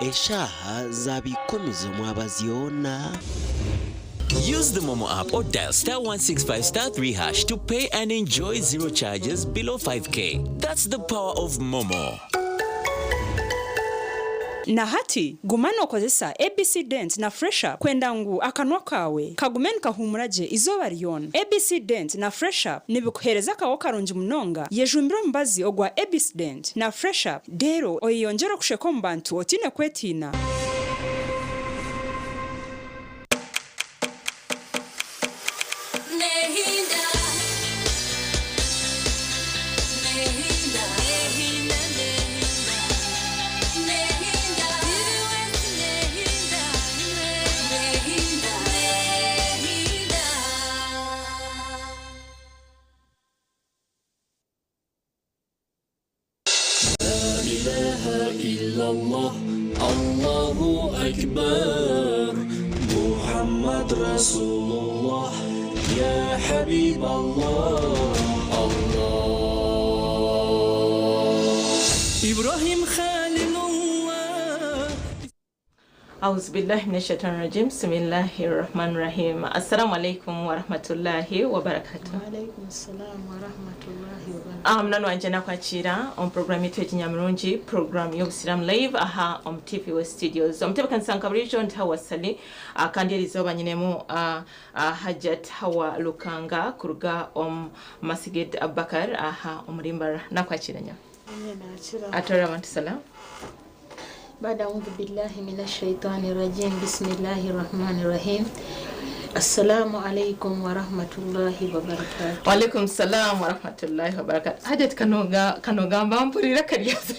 Eshaaha zaaba ikumi z'omwabazyo na. Use the Momo app or dial star 165 star 3 hash to pay and enjoy zero charges below 5k. That's the power of Momo. Na hati, guma nookozesa ABC Dent na Fresh Up kwenda ngu akanwa kaawe kagume nikahuumura gye eizooba ryona. ABC Dent na Fresh Up nibikuheereza akaho karungi munonga. Yejumbire omubazi ogwa ABC Dent na Fresh Up reero oyeyongyere okusheka omu bantu otaine kwetiina. لا إله إلا الله الله أكبر محمد رسول الله يا حبيب الله الله إبراهيم خليل الله أعوذ بالله من الشيطان الرجيم بسم الله الرحمن الرحيم السلام عليكم ورحمة الله وبركاته Waalaikum salam warahmatullahi wabarakatuh. Munani wangye nakwakira omu program yitu ekinyamurungi program y'obusiramu live aha omu TV West Studios omutebekanisa nka burijo ndi Hawa Sali kandi erizooba nyinemu Hajat Hawa Lukanga kuruga omu Masjid Abubakar aha omuri Mbarara nakwakira nyawe Amiina nakira. atorera abantu salam. Baada audhu billahi minash shaitani rajim bismillahi rahmani rahim. Assalamu alaikum warahmatullahi wabarakatuh. Waalaikum salam warahmatullahi wabarakatuh. Hajat kanoga kanogamba mpurira karyaza.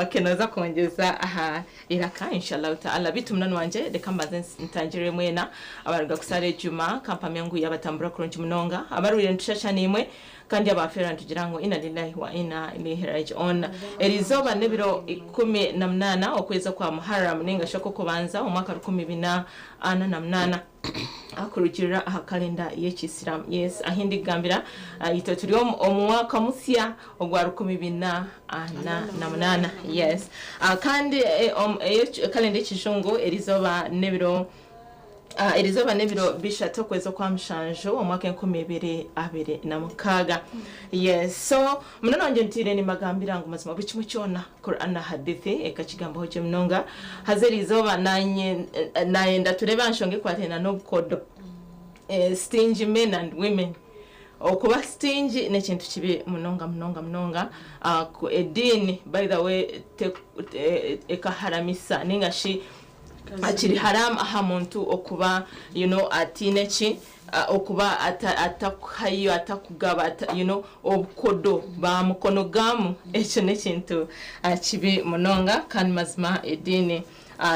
Okay, noza kwongyeza aha iraka inshallah taala bitu munani wangye reka mbanze ntangire mwena abaruga kusara ejuma kampamya ngu yabatambura kurungi munonga abarwire nitushasha imwe kandi abafera nitugira ngu ina lillahi wa ina ilaihi rajiun. Erizoba n'ebiro 18 okwezi kwa Muharram ninga shoko kubanza omwaka 2048 akurugirira aha kalenda y'ekisilamu. Yes, ahindi kugambira itwe turi omu mwaka musya ogwa 2048. Yes, kandi kalenda y'ekijungu erizoba n'ebiro erizoba n'ebiro 3 okwezi kwa mushanju omwaka 2026. Yes, so munana wangye ntiire nimagambira ngu mazima buri kimwe kyona Quran na hadithi ekakigambaho gye munonga. Haza erizoba nayenda turebe aha nshonga ekwatiraine n'obukodo. Stingy men and women. Okuba stingy n'ekintu kibi munonga munonga munonga. Ediini by the way ekaharamisa ninga shi akiri haram aha muntu okuba you know atiine ki okuba atakuhayo atakugaba you know obukodo bamukono gamu. Ekyo n'ekintu kibi munonga kandi mazima ediini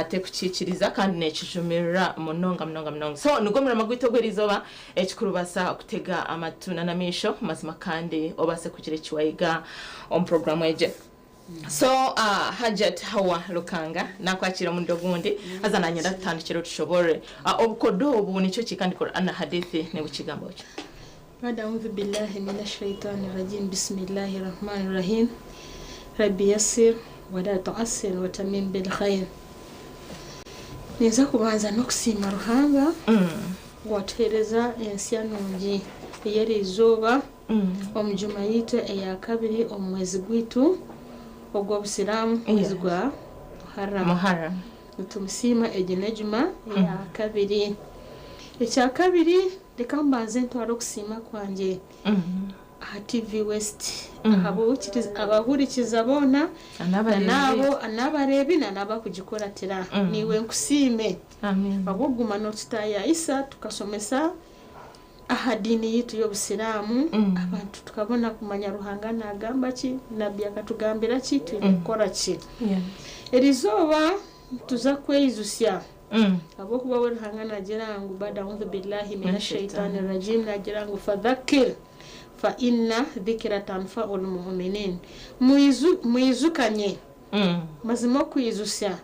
tekukikiriza kandi nekijumirira munonga munonga munonga. So nigwo murama gwaitu ogw'eriizooba ekikuru basa kutega amatu n'amaisho mazima kandi obase kugira eki wayiga omu programu egyo. So Hajat Hawa Lukanga nakwakira omurundi ogundi haza nanyenda tutandikire tushobore obukodo obu nikyo ki kandi Quran na hadithi nibukigambo ki. Baada audhu billahi minash shaitani rajim bismillahir rahmanir rahim rabbi yassir wa la tu'assir wa tamim bil khair. Ninza kubanza n'okusiima Ruhanga watuheereza ensya nungi ey'eriizooba omu juma yitu eya kabiri omu mwezi gwaitu ogw'obusiraamu mwezi gwa Muharram. Muharram. Nitumusiima egi n'ejuma eya kabiri. Ekya kabiri reka mbanze ntware okusiima kwangye aha TV West abahurikiza boona n'abareebi n'abakugikuratira niiwe nkusiime ahabw'okuguma nootutayaayisa tukashomesa aha diini yitu y'obusiraamu abantu tukabona kumanya Ruhanga nagamba ki, nabbi akatugambira ki, twine kukora ki. Erizooba tuza kweyizusya ahabw'okuba we Ruhanga nagira ngu bada audhu billahi minash shaitani rajim nagira ngu fadhakir fa inna dhikra tanfa'ul mu'minin. Mwizukanye mazima okwizusya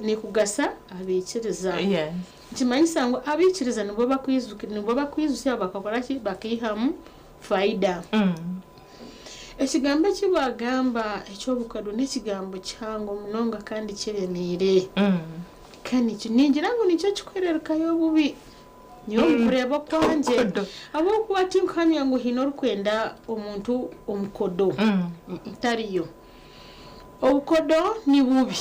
nikugasa abaikiriza. Nikimanyisa ngu abaikiriza nibo bakwizusya bakakora ki, bakiihamu faida. Ekigambo eki waagamba eky'obukodo n'ekigambo kihango munonga kandi kiremeire. Kandi ningira ngu nikyo kikuhererukayo obubi. Nyowe omu kureeba okwangye. Ahabw'okuba tinkuhamya ngu haine orikwenda omuntu omukodo. Tariyo. Obukodo ni bubi.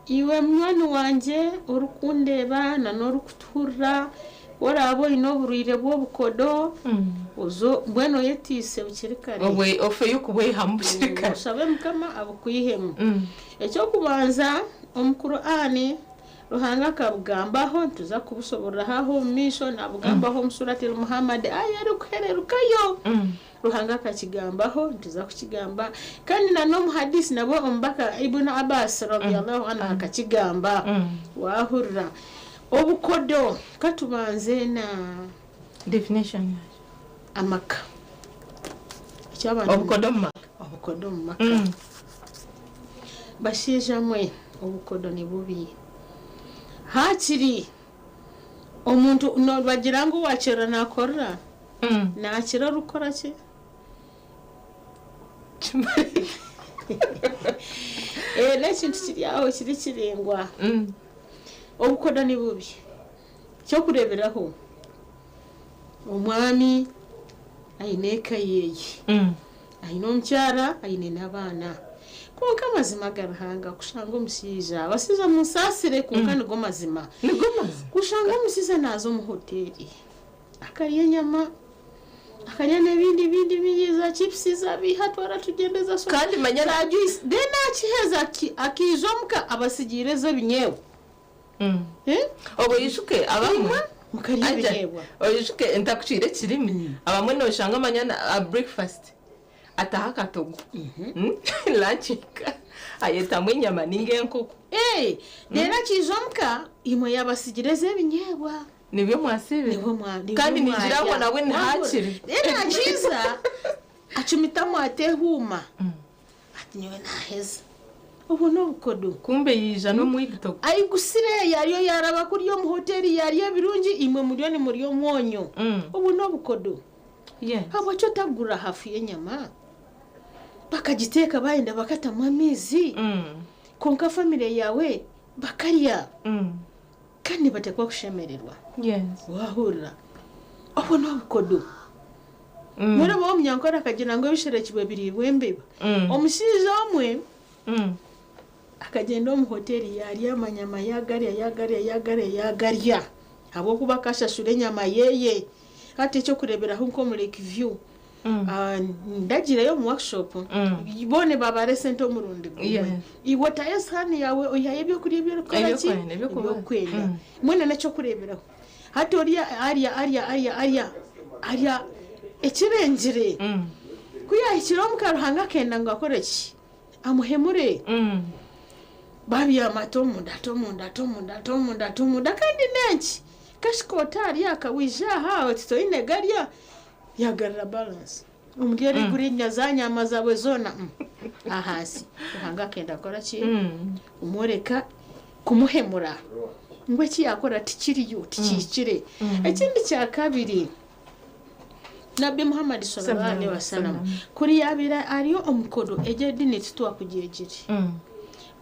Iwe munywani wangye orikundeeba n'orikutuhurira, ku oraabe oine oburwaire bw'obukodo, oze mbwenu oyetiise bukiri kare. Ofeyo kubweihamu bukiri kare. Oshabe Mukama abukwihemu. Eky'okubanza, omu Kur'ani Ruhanga akabugambaho, nituza kubushoboororaho aho omu maisho, naabugambaho omu Surati Muhammad aya erikuhererukayo. Ruhanga akakigambaho, nituza kukigamba. Kandi na n'omu Hadith nabwo omubaka Ibn Abbas radiyallahu anhu akakigamba. Waahurira. Obukodo, ka tubanze na. Definition yaakyo. Amaka. Eki abantu. Obukodo omu maka. Obukodo omu maka. Bashaija mwe, obukodo ni bubi. Haakiri omuntu nibagira ngu owaakirira naakorera, naakira orikukora ki? N'ekintu kiri aho kiri kiraingwa. Obukodo ni bubi. Eky'okureeberaho, omwami aine eka ye, aine omukyara, aine n'abaana. Kwonka amazima ga Ruhanga kushanga omushaija, abashaija munsaasire kwonka nigo mazima. Kushanga omushaija naaza omu hoteeri akarya enyama, akarya n'ebindi bindi bingi za chipusi za biiha twara tugyende za soda Kandi manya za juice then akiheza akaija omuka abasigiire ez'ebinyeebwa. Obwo oijuke abamwe Mukarya Aja, ebinyeebwa. oijuke ntakucwire ekirimi abamwe noshanga manya na breakfast ataho akatogo lunch ayetamu enyama ninga enkoko. Reero akiija omuka imwe yabatsigira ez'ebinyeebwa. Nibyo mwasiibire. Nibwo mwa- nibwo Kandi ningira ngu mwarya. nabwe nihakiri. Reero akiiza acumitamu ata ehuuma ati nyowe naaheza. Obwo n'obukodo. Kumbe yaija n'omwigito. Aigusire yaarya yaaraba kurya omu hoteeri yaarya ebirungi imwe muriyo nimurya omwonyo. Obwo n'obukodo. Habwaki otagura hafu y'enyama bakagiteeka bayenda bakatamu amaizi kwonka famire yaawe bakarya kandi nibateekwa kushemererwa. Waahurira? Obwo n'obukodo. Mbwenu obu omunyankore akagira ngu ebisherekirwe biriibwa embeba. Omushaija omwe akagyenda omu hoteeri yaarya amanyama yaagarya yaagarya yaagarya yaagarya ahabw'okuba akashashura enyama yeeye. Hati eky'okureeberaho nk'omu Lake View, ndagiireyo omu workshop, boona babara esente omurundi gumwe. Iwe otayo esihaani yaawe oihayo ebyokurya ebi orikukora ki? Eby'okwenda, eby'okubaasa. Eby'okwenda. Mbwenu n'eky'okureeberaho. Hati orya arya arya arya arya arya ekirengire. Ku yaahikire omuka Ruhanga akenda ngu akore ki? Amuhemure. Babyama ata omunda ata omunda ata omunda ata omunda ata omunda kandi n'enki? Kashika otaarya aka waija aha oti toine garya yaagarura balance. Omuri eriguru enya za nyama zaabwe zoona ahansi. Ruhanga akenda kukora ki? Kumworeka kumuhemura ngu eki yaakora tikiriyo tikihikire. Ekindi kya kabiri Nabbi Muhammad sallallahu alaihi wasallam kuri yaabaire ari omukodo egyo ediini titwakugyegire.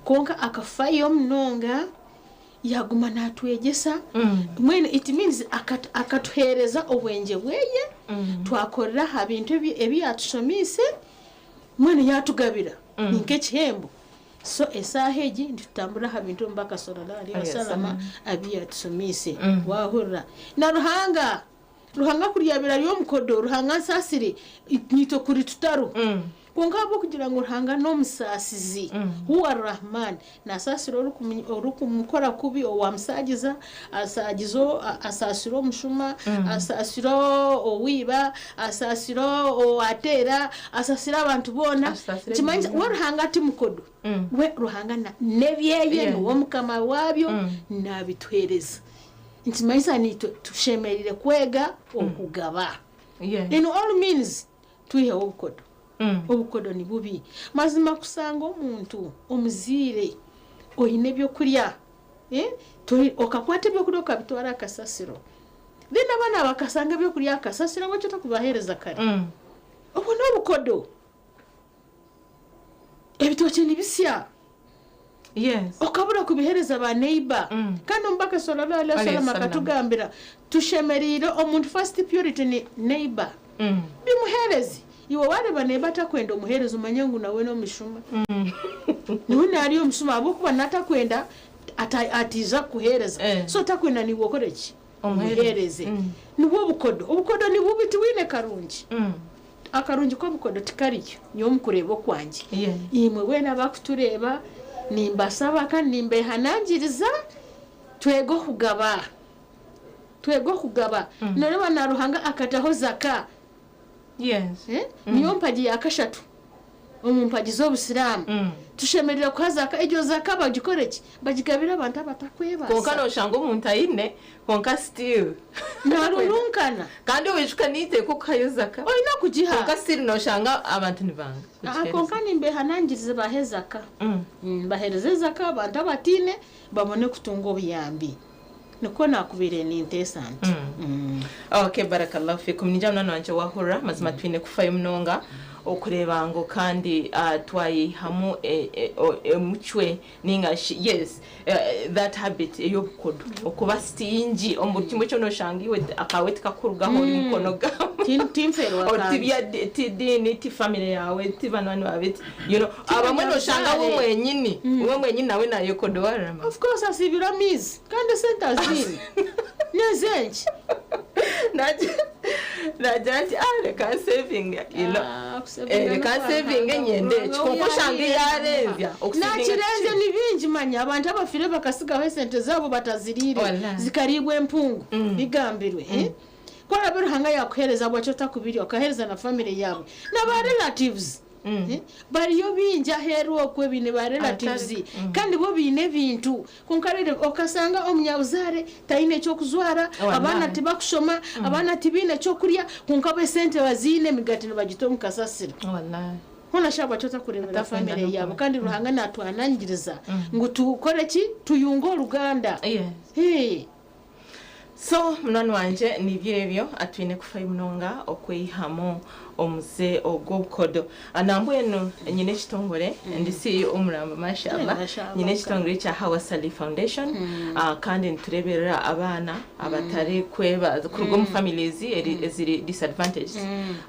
Kwonka akafayo munonga yaaguma naatwegyesa mbwenu it means akatuheereza obwengye bweye twakorera aha bintu ebi yaatushomiise mbwenu yaatugabira ni nk'ekihembo. So esaaha egi nitutambura aha bintu omubaka sallallahu alaihi wasallam abi yaatushomiise. Waahurira? Na Ruhanga Ruhanga kuri yaabaire ari omukodo, Ruhanga ansaasire, naitwe kuri tutariho. Kwonka ahabw'okugira ngu Ruhanga n'omusaasizi, Huwa Rahman, naasaasira orikumukora kubi, owaamusaagiza, asaagiza, asaasira omushuma, asaasira owiiba, asaasira owaateera, asaasira abantu boona. Asaasira Nikimanyisa ebibi. we Ruhanga ti mukodo. We Ruhanga n'ebyeye, niwe mukama waabyo, naabituheereza. Nikimanyisa naitwe tushemereire kwega okugaba. In all means twiheho obukodo. Obukodo ni bubi. Mazima kushanga omuntu omuzaire oine ebyokurya okakwata ebyokurya okabitwara aha kasasiro then abaana bakashanga ebyokurya aha kasasiro ahabw'eki otarikubaheereza kare? Obwo n'obukodo. Ebitookye nibisya. Yes. Okabura kubihereza ba neighbor. Kandi omubaka sallallahu alaihi wasallam akatugambira tushemereire omuntu first purity ni neighbor. Bimuhereze. Iwe wareba neighbor atakwenda omuhereze omanye ngu nawe n'omushuma. Niwe nari omushuma ahabw'okuba natakwenda atiija kukuhereza. So takwenda niiwe okore ki? Omuhereze. Nibwo obukodo. Obukodo ni bubi tibwine karungi. Akarungi k'obukodo tikariyo nyowe omu kureeba okwangye. Imwe weena abarikutureeba nimbasaba kandi nimbeehanangiriza twege okugaba. Twege okugaba. Nooreeba na Ruhanga akataho zaka. Niyo mpagi ya kashatu omu mpagi z'Obusiraamu. Tushemereire kuha zaka. Egyo zaka bagikore ki? Bagigabire abantu abatakwebaasa. Kwonka nooshanga omuntu aine Kwonka still. Narurunkana. Kandi oijuka neiteeka okuhayo zaka. Oine kugiha. Kwonka still noshanga abantu nibanga kugihereza. Kwonka nimbehanangirize bahe zaka. Bahereze zaka abantu abataine babone kutunga obuyambi. Nikwo nakubaire ninteesa nti. Okay barakallahu fikum ningira munywani wangye wahurira mazima twine kufayo munonga okureeba ngu kandi twayeyihamu emicwe Ninga shi yes that habit ey'obukodo okuba stingy omu buri kimwe kyona oshanga iwe akaawe tikakurugaho ori mukono gaawe Tinferwa Or kangye. tibya ti diini ti family yaawe ti banywani baawe ti you know abamwe noshanga we banyabuzaare. mwenyini we mwenyini nawe nayekodowarira Of course asiibire amaizi kandi esente aziine n'ezenki. Nagira nti ah reka nsevinge you know. Ah, Eh, kusevinga reka n'okwa nsevinge Ruhanga. nyende eki kwonka oshanga Yarenzya. yarenzya okusevinga Nakirenzya tikiri. ni bingi manya abantu abafire bakasigaho esente zaabo bataziriire Wallahi. zikariibwa empungu bigambirwe eh? Ku orabe Ruhanga yakuhereza bwaki otakubirya okahereza na family yaawe na ba relatives Eh, bariyo baingi aheeru okwe baine ba relatives kandi bo baine ebintu kwonka reero okasanga omunyabuzaare taine ky'okujwara abaana tibakushoma abaana tibaine kyokurya kwonka bo esente baziine emigaati nibagita omu kasasiro. Hoona shi ahabwaki otakureebera famire yaawe kandi Ruhanga naatwanangiriza ngu tukore ki? Tuyunge oruganda. So munywani wangye nibyo ebyo atwine kufayo munonga okweyihamu omuze ogw'obukodo. Nambwenu nyine ekitongore ndi CEO omuramba mashallah nyine ekitongore ekya Hawa Salih Foundation kandi nitureberera abaana abatari kwebaasa kuruga omu families eziri disadvantaged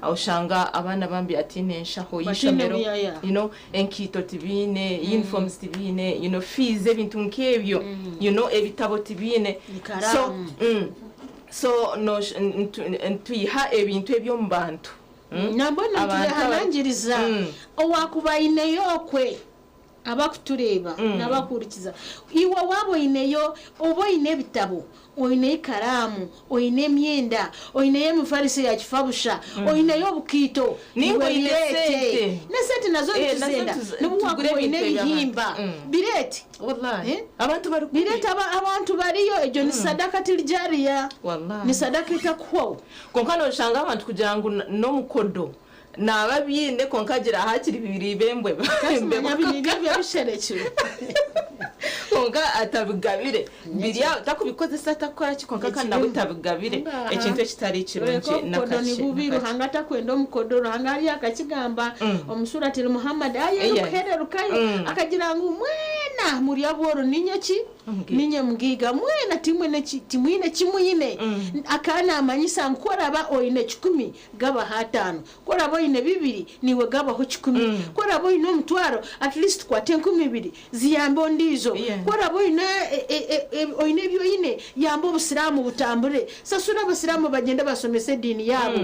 oshanga abaana bambi ataine nshaho y'eishomero you know enkaito tibaine, uniforms tibaine, you know fees ebintu nk'ebyo you know ebitabo tibaine so so nitwiha ebintu ebi omu bantu. Nambwenu nitubehanangiriza owaakuba aineyo okwe abakutureeba n'abakuhurikiza iwe waaba oineyo oba oine ebitabo oineyo ekaraamu oine emyenda oineyo emifariso ya kifabusha oineyo obukaito Ninga iwe oine bireete sente. n'esente nazo Eh, nazo nituzenda n'obu tugure waakuba oine ebintu eby'abantu. ebihimba bireete Wallahi. Eh? Abantu bari kubi. Bireete abantu bariyo egyo ni sadaka tiri jariya Wallahi. ni sadaka etakuhwaho. Kwonka noshanga abantu kugira ngu n'omukodo naaba abiine kwonka agira hakiri bibiri embwa Manya biri nibyo bisherekirwe. Kwonka atabigabire biri aho takubikozesa takukora ki kwonka kandi nabwe tabigabire ekintu ekitari kirungi Kureka obukodo ni nakakye bubi Ruhanga atakwenda omukodo Ruhanga hariya akakigamba omu surati Muhammad aya erikuhererukayo akagira ngu mwena muri abooro ninye ki ninye mugaiga mwena timwine ki timwine ki mwine akaba namanyisa ngu ku oraba oine kikumi gabaho ataano Ku oraabe oine bibiri, naiwe gabaho kikumi. Ku oraabe oine omutwaro, at least kwata enkumi ibiri ziyambe ondiijo. Ku oraabe oine oine ebi oine, yamba obusiraamu butambure. Sasura abasiraamu bagyende bashomese ediini yaabo.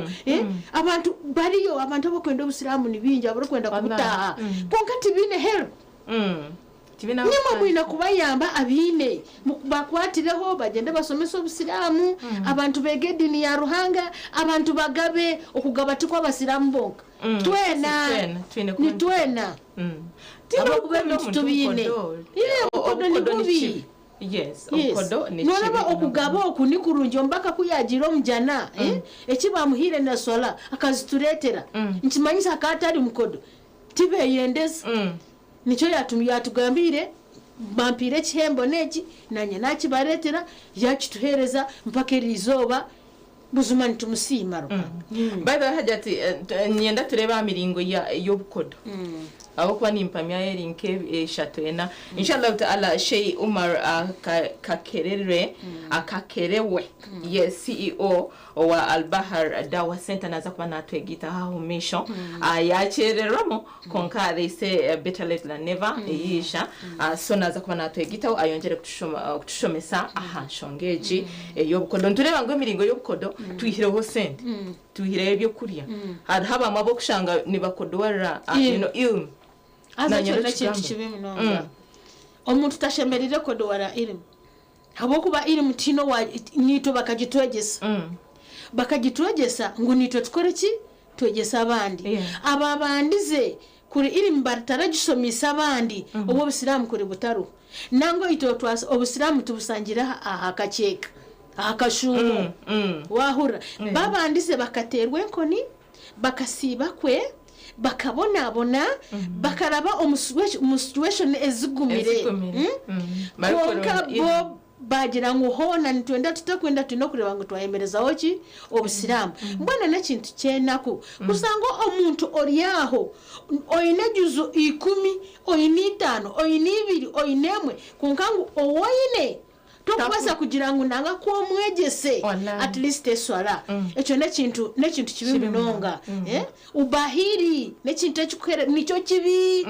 Abantu bariyo, abantu abarikwenda obusiraamu ni baingi abarikwenda kubutaaha kwonka tibaine help. Nimwe mwine kubayamba abaine bakwatireho bagyende basomese obusiraamu abantu beege ediini ya Ruhanga abantu bagabe okugaba tikwabasiraamu bonka twena nitwena ahabwokuba ebintu tubiine obukodo ni bubi Noreeba okugaba oku nikurungi omubaka ku yaagiire omu jana eki baamuhaire na swala akazitureetera nikimanyisa akaba atari mukodo tibeyendeza. Nikyo yaatugambiire, Bampaire ekihembo n'eki, naanye naakibareetera, yaakituheereza mpaka eri izooba. Buzima nitumusiima Ruhanga. By the way Hajati, niinyenda tureebe aha miringo y'obukodo. Ahabw'okuba nimpamya eri nk'eshatu ena. Inshallah ta'ala Sheikh Umar Kakererwe Akakerewe ye CEO owa Al-Bahar Dawah Center naza kuba natwegita aha omu maisho. Yakyererwamu kwonka they say better late than never eyiija. So naza kuba natwegitaho ayongyere kutushomesa aha nshonga egi ey'obukodo. Nitureeba ngu emiringo y'obukodo twihireho sente. Twihireho ebyokurya. Hariho abamwe abokushanga nibakodowarira ilmu. Haza ekyo n'ekintu kibi munonga. Omuntu tashemereire kukodowara ilimu ahabw'okuba ilimu tihaine owa naitwe bakagitwegyesa. Bakagitwegyesa ngu naitwe tukore ki? Twegyese abandi. Abaabandize kuri ilimu bataragishomeise abandi, obwo obusiraamu kuri butariho. Nangwa itwe obusiraamu tubusangire aha kakyeka, aha kashuumo. Waahurira? Babandize bakateerwa enkoni, bakasiiba kwe, bakabonabona, bakaraba omu situation ezigumire. Kwonka bo baagira ngu hoona nitwenda tutakwenda twine okureeba ngu twayemerezaho ki? Obusiraamu. Mbwenu n'ekintu ky'enaku kushanga omuntu ori aho oine ejuzu ikumi, oine itaano, oine ibiri, oine emwe kwonka ngu ou oine Tokubaasa kugira ngu nanga ku omwegyese at least eswala. Ekyo n'ekintu n'ekintu kibi munonga. Ubahili n'ekintu ekikuhere nikyo kibi.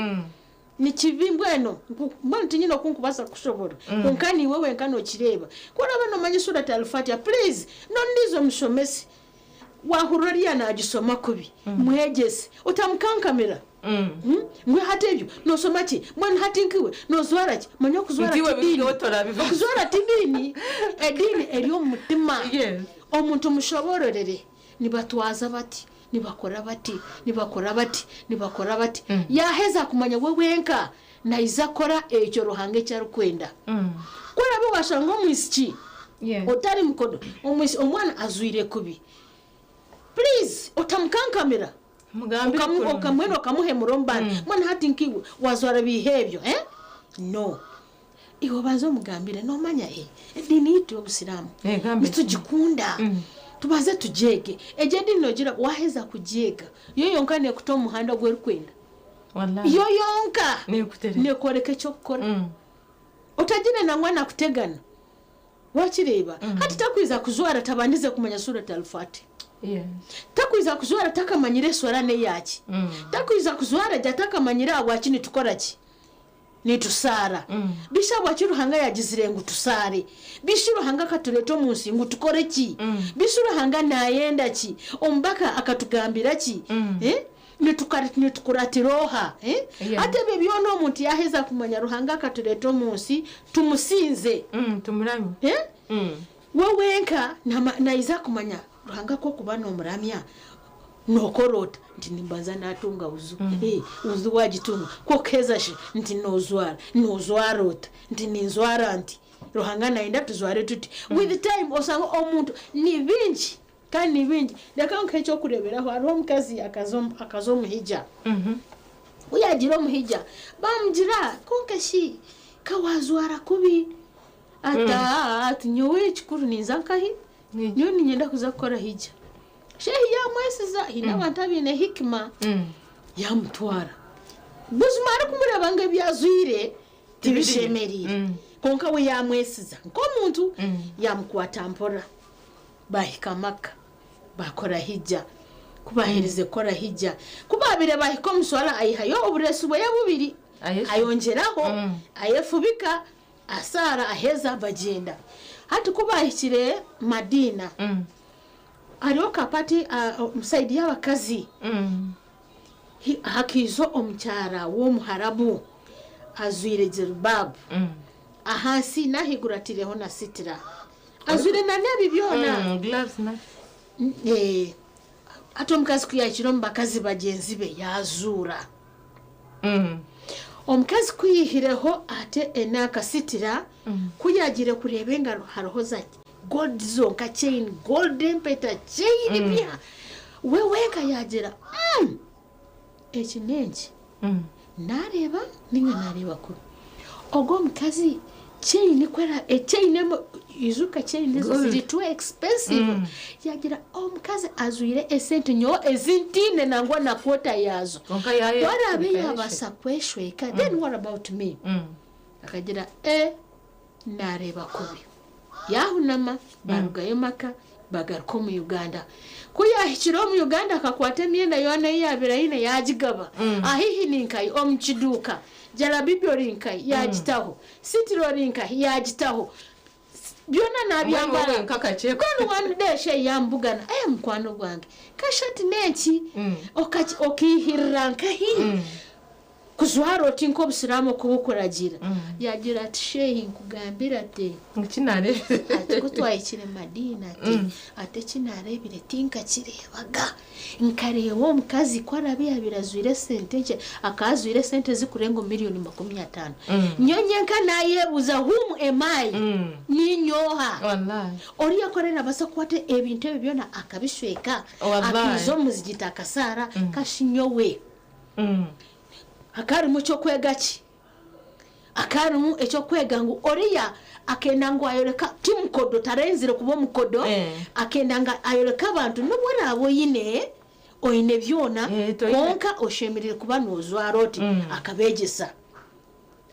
Ni kibi mbwenu mbwenu tinyine oku nkubaasa kukushoboorora kwonka niiwe wenka nookireeba. Ku oraabe noomanya Surat Al-Fatiha please n'ondiijo mushomese. Waahurira oriya naagishoma kubi, mwegyese. Otamukankamira. Ngu hati ebyo nooshoma ki? Mbwenu hati nkaiwe noojwara ki? Manya okujwara ti diini. Okujwara ti diini, ediini eri omu mutima. Omuntu mushoboororere, nibatwaza bati, nibakora bati, nibakora bati, nibakora bati. Yaaheza kumanya we wenka, naija kukora ekyo Ruhanga eki arikwenda. Ku oraabe waashanga omwishiki otari mukodo, omwana ajwaire kubi, puriizi otamukankamira. Mbwenu okamuhemura omu bandi. Mbwenu hati nkaiwe waajwara biiha ebyo? No. Iwe obanze omugambire, noomanya ediini yaitu y'Obusiraamu nitugikunda, tubanze tugyege. Egyo ediini noogira waaheza kugyega, yo yonka neekuta omu muhanda ogu erikwenda. Yo yonka neekworeka eky'okukora. Otagira nangwa na kutegana. Wakireeba? Hati takwija kujwara tabandize kumanya Surat Al-Fatiha. Takwija kujwara atakamanyire eswara n'eyaki. Takwija kujwara gye atakamanyire ahabwaki nitukora ki? Nitusaara. Bishi ahabwaki Ruhanga yagizire ngu tusaare? Bishi Ruhanga akatureeta omu nsi ngu tukore ki? Bishi Ruhanga nayenda ki? Omubaka akatugambira ki? Nitukuratira oha? Hati ebyo byona omuntu yaaheza kumanya Ruhanga akatureeta omu nsi tumusinze. We wenka naija kumanya Ruhanga ku orikuba noomuramya nookora ota? Nti nimbanza naatunga wuzu. Wuzu waagitunga ku okuheza shi? Nti noojwara. Noojwara ota? Nti ninjwara nti. Ruhanga naayenda tujware tuti. With time oshanga omuntu ni bingi. Kandi ni bingi. Reka nkuhe eky'okureeberaho. Hariho omukazi akaza omu hija. Ku yaagiire omu hija, baamugira, kwonka shi ka waajwara kubi. Ati, Aa, ati nyowe ekikuru ninza nkahi? Nyowe niinyenda kuza kukora hija. Shehi yaamwesiza, haine abantu abaine hikima, yaamutwara. Buzima arikumureeba ngu ebi ajwaire tibishemereire. Kwonka we yaamwesiza nk'omuntu, yaamukwata mpora. Baahika Makka, baakora Hijja. Ku baaherize kukora Hijja, ku baabaire baahika omu swala aihayo obureesu bwe bubiri, ayongyeraho, ayefubika, asaara, aheza, bagyenda. Hati ku baahikire Madiina, hariho ka part sayidi y'abakazi, hakaija omukyara w'omuharabu ajwaire jilbab, ahansi n'ahaiguru ataireho na sitira. Ajwaire na n'ebi byona. Gloves na. Hati omukazi ku yaahikire omu bakazi bagyenzi be yaazuura. Omukazi ku yaihireho ate enakasitira, ku yaagiire kureeba engaro hariho za gold zonka chain, gold empeta, chain bya. We wenka yaagira, umm eki n'enki? Naareeba nainga naareeba kubi? Ogwo omukazi. Chain ku era echain emwe ijuka chain ezo Gold. ziri too expensive yagira omukazi ajwaire esente nyowe ezi ntiine nangwa na quarter yaazo Kwonka yaaye- ku araabe yayeshweka. yaabaasa kweshweka then what about me? Akagira e naareeba kubi yaahunama barugayo maka bagaruka omu Uganda. Ku yaahikire omu Uganda akakwata emyenda yoona ei yaabaire aine yaagigaba ahaihi ni nkahi omu kiduuka jalabibi ori nkahi yaagitaho sitira ori nkahi yaagitaho byona naabyambara. Mbwenu wowe nk'akakyeko. Mbwenu one day shehi yaamubugana eh mukwano gwange kashati n'enki Okaki- okaihirira nkahi Kujwara oti nk'obusiraamu oku bukuragiira. Yaagira ati, Sheehi nkugambire ati, Ngu ki naareebire. ati ku twahikire Madiina ati, ati eki naareebire tinkakireebaga. Nkareeba omukazi ku araabe yaabaire ajwaire esente nkye, akaba ajwaire esente ezikurenga miriyoni 50. Nyowe nyenka naayebuuza whom am I? Niinye oha? Wallaahi. Oriya ku araabe naabaasa kukwata ebintu ebyo byona akabishweka, Wallaahi. akaija omu muzigiti akasaara, kashi nyowe? Hakaba harimu eky'okwega ki? Hakaba harimu eky'okwega ngu oriya akenda ngu ayoreka ti mukodo, tarenzire kuba omukodo, akenda ngu ayoreke abantu n'obu oraabe oine, oine byona, kwonka oshemereire kuba noojwara oti. Akabeegyesa.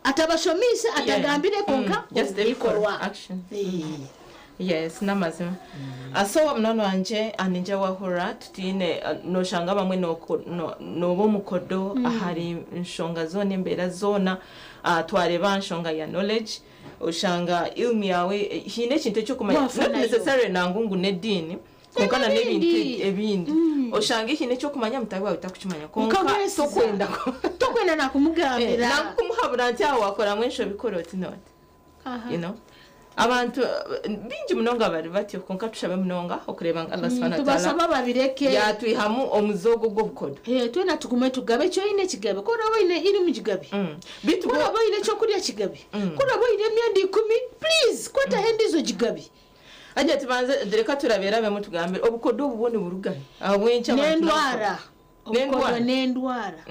Atabashomiise, atagambire kwonka omu bikorwa. Yes n'amazima. So munywani wangye ningira wahurira tutiine noshanga abamwe noba omukodo ahari nshonga zoona embeera zoona twareeba aha nshonga ya knowledge oshanga ilmu yaawe haine ekintu eki orikumanya not necessarily nangwa ngu n'ediini kwonka na n'ebintu ebindi oshanga haine eki orikumanya mutaahi waawe tarikukimanya kwonka tokwenda tokwenda nakumugambira nangwa kumuhabura nti aho wakoramu enshobi kora oti n'oti. You know? Abantu baingi munonga bari batyo kwonka tushabe munonga okureeba ngu Allah subhanahu wa ta'ala Tubasaba babireke. yatwihamu omuze ogu ogw'obukodo. Eh, twena tugume tugabe eki oine kigabe. Ku oraabe oine irimu gigabe. Beitu Ku bo oraabe oine ekyokurya kigabe. Ku oraabe oine emyenda ikumi, please kwataho endiijo ogigabe. Hajja tubanze reka turaberabemu tugambire obukodo obu bwo niburugahi? Ahabw'enki abantu N'endwara. Obukodo N'endwara? n'endwara.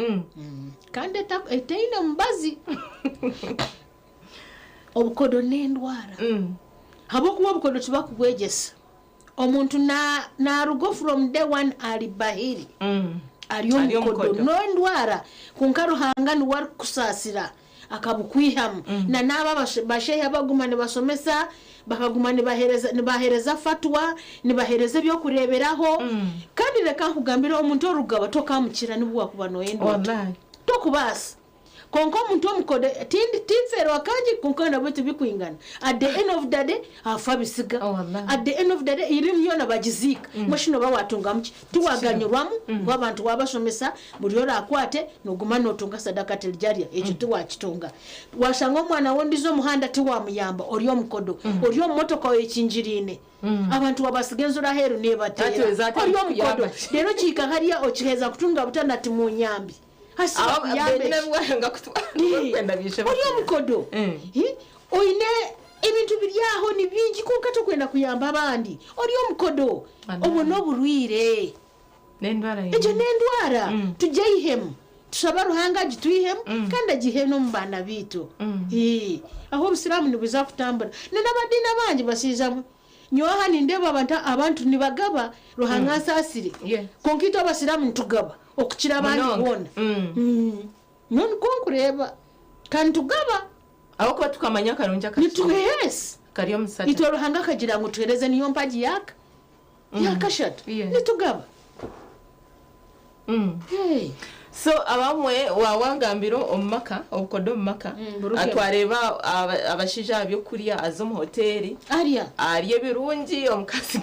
Kandi etaine mubazi. Obukodo n'endwara. Ahabw'okuba obukodo tibakubwegyesa. Omuntu naruga from day one ari bahiri, ari omukodo. N'endwara kwonka Ruhanga niwe arikukusaasira akabukwihamu. Na n'aba basheehi abaguma nibashomesa, bakaguma nibaheereza fatwa, nibaheereza eby'okureeberaho. Kandi reka nkugambire omuntu orikugaba tokaamukira n'obu waakuba nooyenda ota. Tokubaasa. Kwonka omuntu omukodo tindi tinfeerwa kangi kwonka nabwo tibikwingana. At the end of the day afa abisiga. At the end of the day irimu yoona bagiziika. Mbwenu shi nooba waatungamu ki? Tiwaaganyirwamu ahakuba abantu waabashomesa buri oraakwate nooguma nootunga sadakatil jariya ekyo tiwaakitunga. Waashanga omwana w'ondiijo omuhanda tiwaamuyamba ori omukodo. Ori omu motoka oyekingiriine abantu waabasiga enjura aheeru neebateera ori omukodo. Reero okihika hariya okiheza kutunga butana ati muunyambe. Hasi bakuyambe ki? Ori omukodo, oine ebintu biri aho ni bingi kwonka tokwenda kuyamba abandi. Ori omukodo, obwo n'oburwaire. Egyo n'endwara tugyeihemu. Tushaba Ruhanga agitwihemu kandi agiihe n'omu baana baitu. Aho obusiraamu nibwija kutambura. N'amadiini abandi bashaija mwe. Nyowe aha nindeeba abantu abantu nibagaba Ruhanga ansaasire kwonka itwe abasiraamu nitugaba okukira abandi boona. Nyowe nikwo nkureeba ka nitugaba. Ahabw'okuba tukamanya akarungi akakiri Nituheereza. kari omu sadaka. Itwe Ruhanga akagira ngu tuheereze niyo mpagi yaaka yaakashatu nitugaba. So abamwe wawangambira omu maka obukodo omu maka twareeba abashaija aha byokurya aza omu hoteri arya arya ebirungi omukazi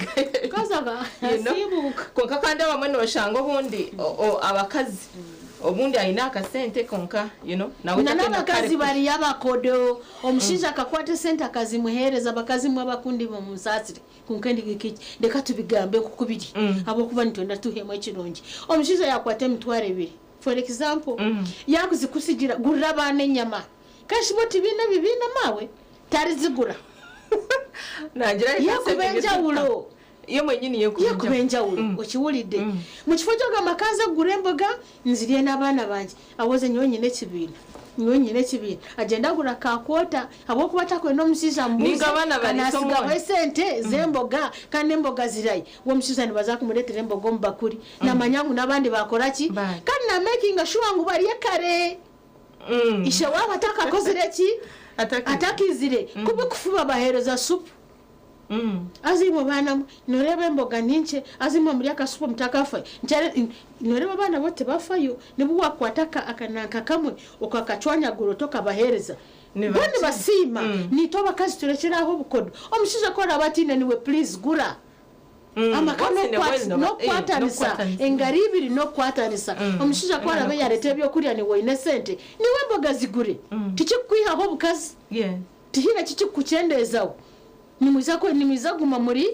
asiibuuka kwonka kandi abamwe noshanga obundi abakazi obundi aine akasente kwonka you know nawe Na n'abakazi bariyo abakodo omushaija akakwata esente akazimuheereza abakazi imwe abakundi munsaasire Kwonka reka tubigambe nk'oku biri ahabw'okuba nitwenda tuhemu ekirungi. Omushaija yaakwata emitwaro ebiri for example yaakuzikutsigira gurira abaana enyama kandi shi bo tibaine ebi baine maawe tarizigura. Yekuba enjawulo. Yekuba enjawulo okiwulidde. Mu kifo ky'okugamba ka nze kugura emboga nzirye n'abaana bangye ahoze nyowe nyine ekibiina. Nyowe nyine ekibiina agyenda agura ka kwota ahabw'okuba atakwenda omushaija amubuuze Ninga abaana bariisa kanasigaho omwana. esente z'emboga kandi emboga zirayi we omushaija nibaza kumureetera emboga omu bakuri namanya ngu n'abandi bakora ki Bari. kandi na making sure ngu barye kare ishe waaba atakakozire ki atakizire kubikufuba baheereza supu. Azimwe baana mwe noreeba emboga ninkye, azimwe muri akasupu mutakafayo. Noreeba abaana bo tibafayo, nibu wakwata akananka kamwe okakacwanyagura oti okabaheereza. Bo nibasiima, niitwe abakazi turekyere aho obukodo. Omushaija ku araabe atiine niwe please gura. Amaka n'okukwatanisa, engaro ibiri n'okukwatanisa. Omushaija ku araabe yaareeta ebyokurya niiwe oine esente, niiwe emboga zigure. Tikikukwihaho obukazi. Tihaine kikikukyendeezaho. Nimwija nimwija kuguma muri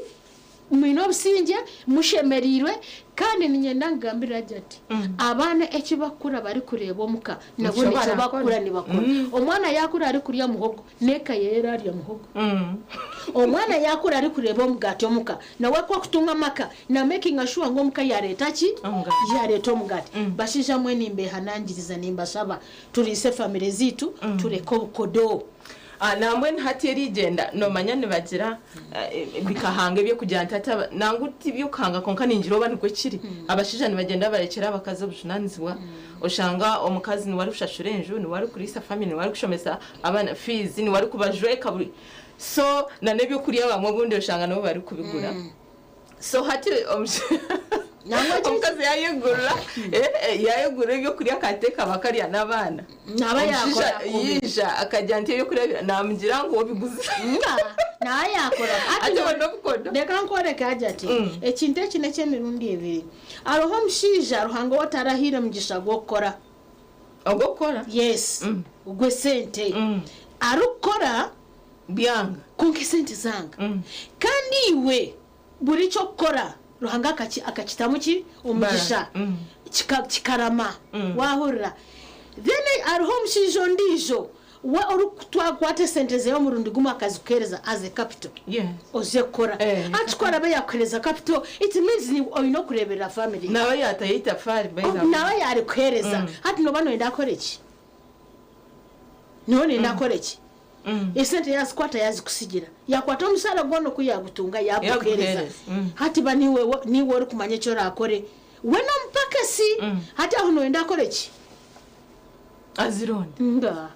mwine obusingye, mushemereirwe, kandi niinyenda nkugambire agye ati, abaana eki bakukura barikureeba omuka, nabo Nikyo nikyo barakora. bakukura nibakora. Omwana yaakura arikurya muhogo, n'eka ye eraarya muhogo. Omwana yaakura arikureeba omugaati omuka, nawe ku akutunga amaka, na makinga sure ngu omuka yaareeta ki? Omugaati. Yaareeta omugaati. Bashaija mwe nimbeehanangiriza nimbashaba turiise famire zaitu, tureke obukodo. Nambwenu hati erigyenda nomanya nibagira bikahanga ebyokugira nti hati nangwa tibyokuhanga kwonka ningira oba nikwo kiri abashaija nibagyenda barekyera abakazi obujunanizibwa oshanga omukazi niwe arikushashura enju niwe arikuriisa family niwe arikushomesa abaana fees niwe arikubajweka buri so na n'ebyokurya bamwe obundi oshanga nibo barikubigura so hati Nangwa omukazi yayegurira yayegurira ebyokurya akateeka bakarya n'abaana. Naaba Omushaija yakora kubi. yaija akagira nti ebyokurya namugira ngu obiguze. Nga naaba yakora Ati ati obwo n'obukodo. Reka nkworeke agye ati ekintu eki n'eky'emirundi ebiri. Hariho omushaija Ruhanga ou atarahaire mugisha gw'okukora. Ogw'okukora? Yes, ogw'esente. Arikukora Byanga. Kwonka esente zanga. Kandi iwe buri ky'okukora Ruhanga akakitamu ki? Omugisha. Kikarama. Wahurira? Then hariho omushaija ondiijo we orikukwata esente ze omurundi gumwe akazikuheereza as a capital. Oze kukora. Ati ku araabe yaakuheereza capital, it means niiwe oine okureeberera family. Nawe yaatayo eitafaari by the way. Nawe yaarikuheereza. Hati nooba nooyenda akore ki? Nooba nooyenda akore ki? Esente yaazikwata yaazikutsigira. Yaakwata omushaara gwona oku yaagutunga yaagukuheereza. Yaaguheereza. Hati ba niiwe niiwe orikumanya eki oraakore. We n'omupakasi. Hati aho nooyenda akore ki? Azironde. Nga.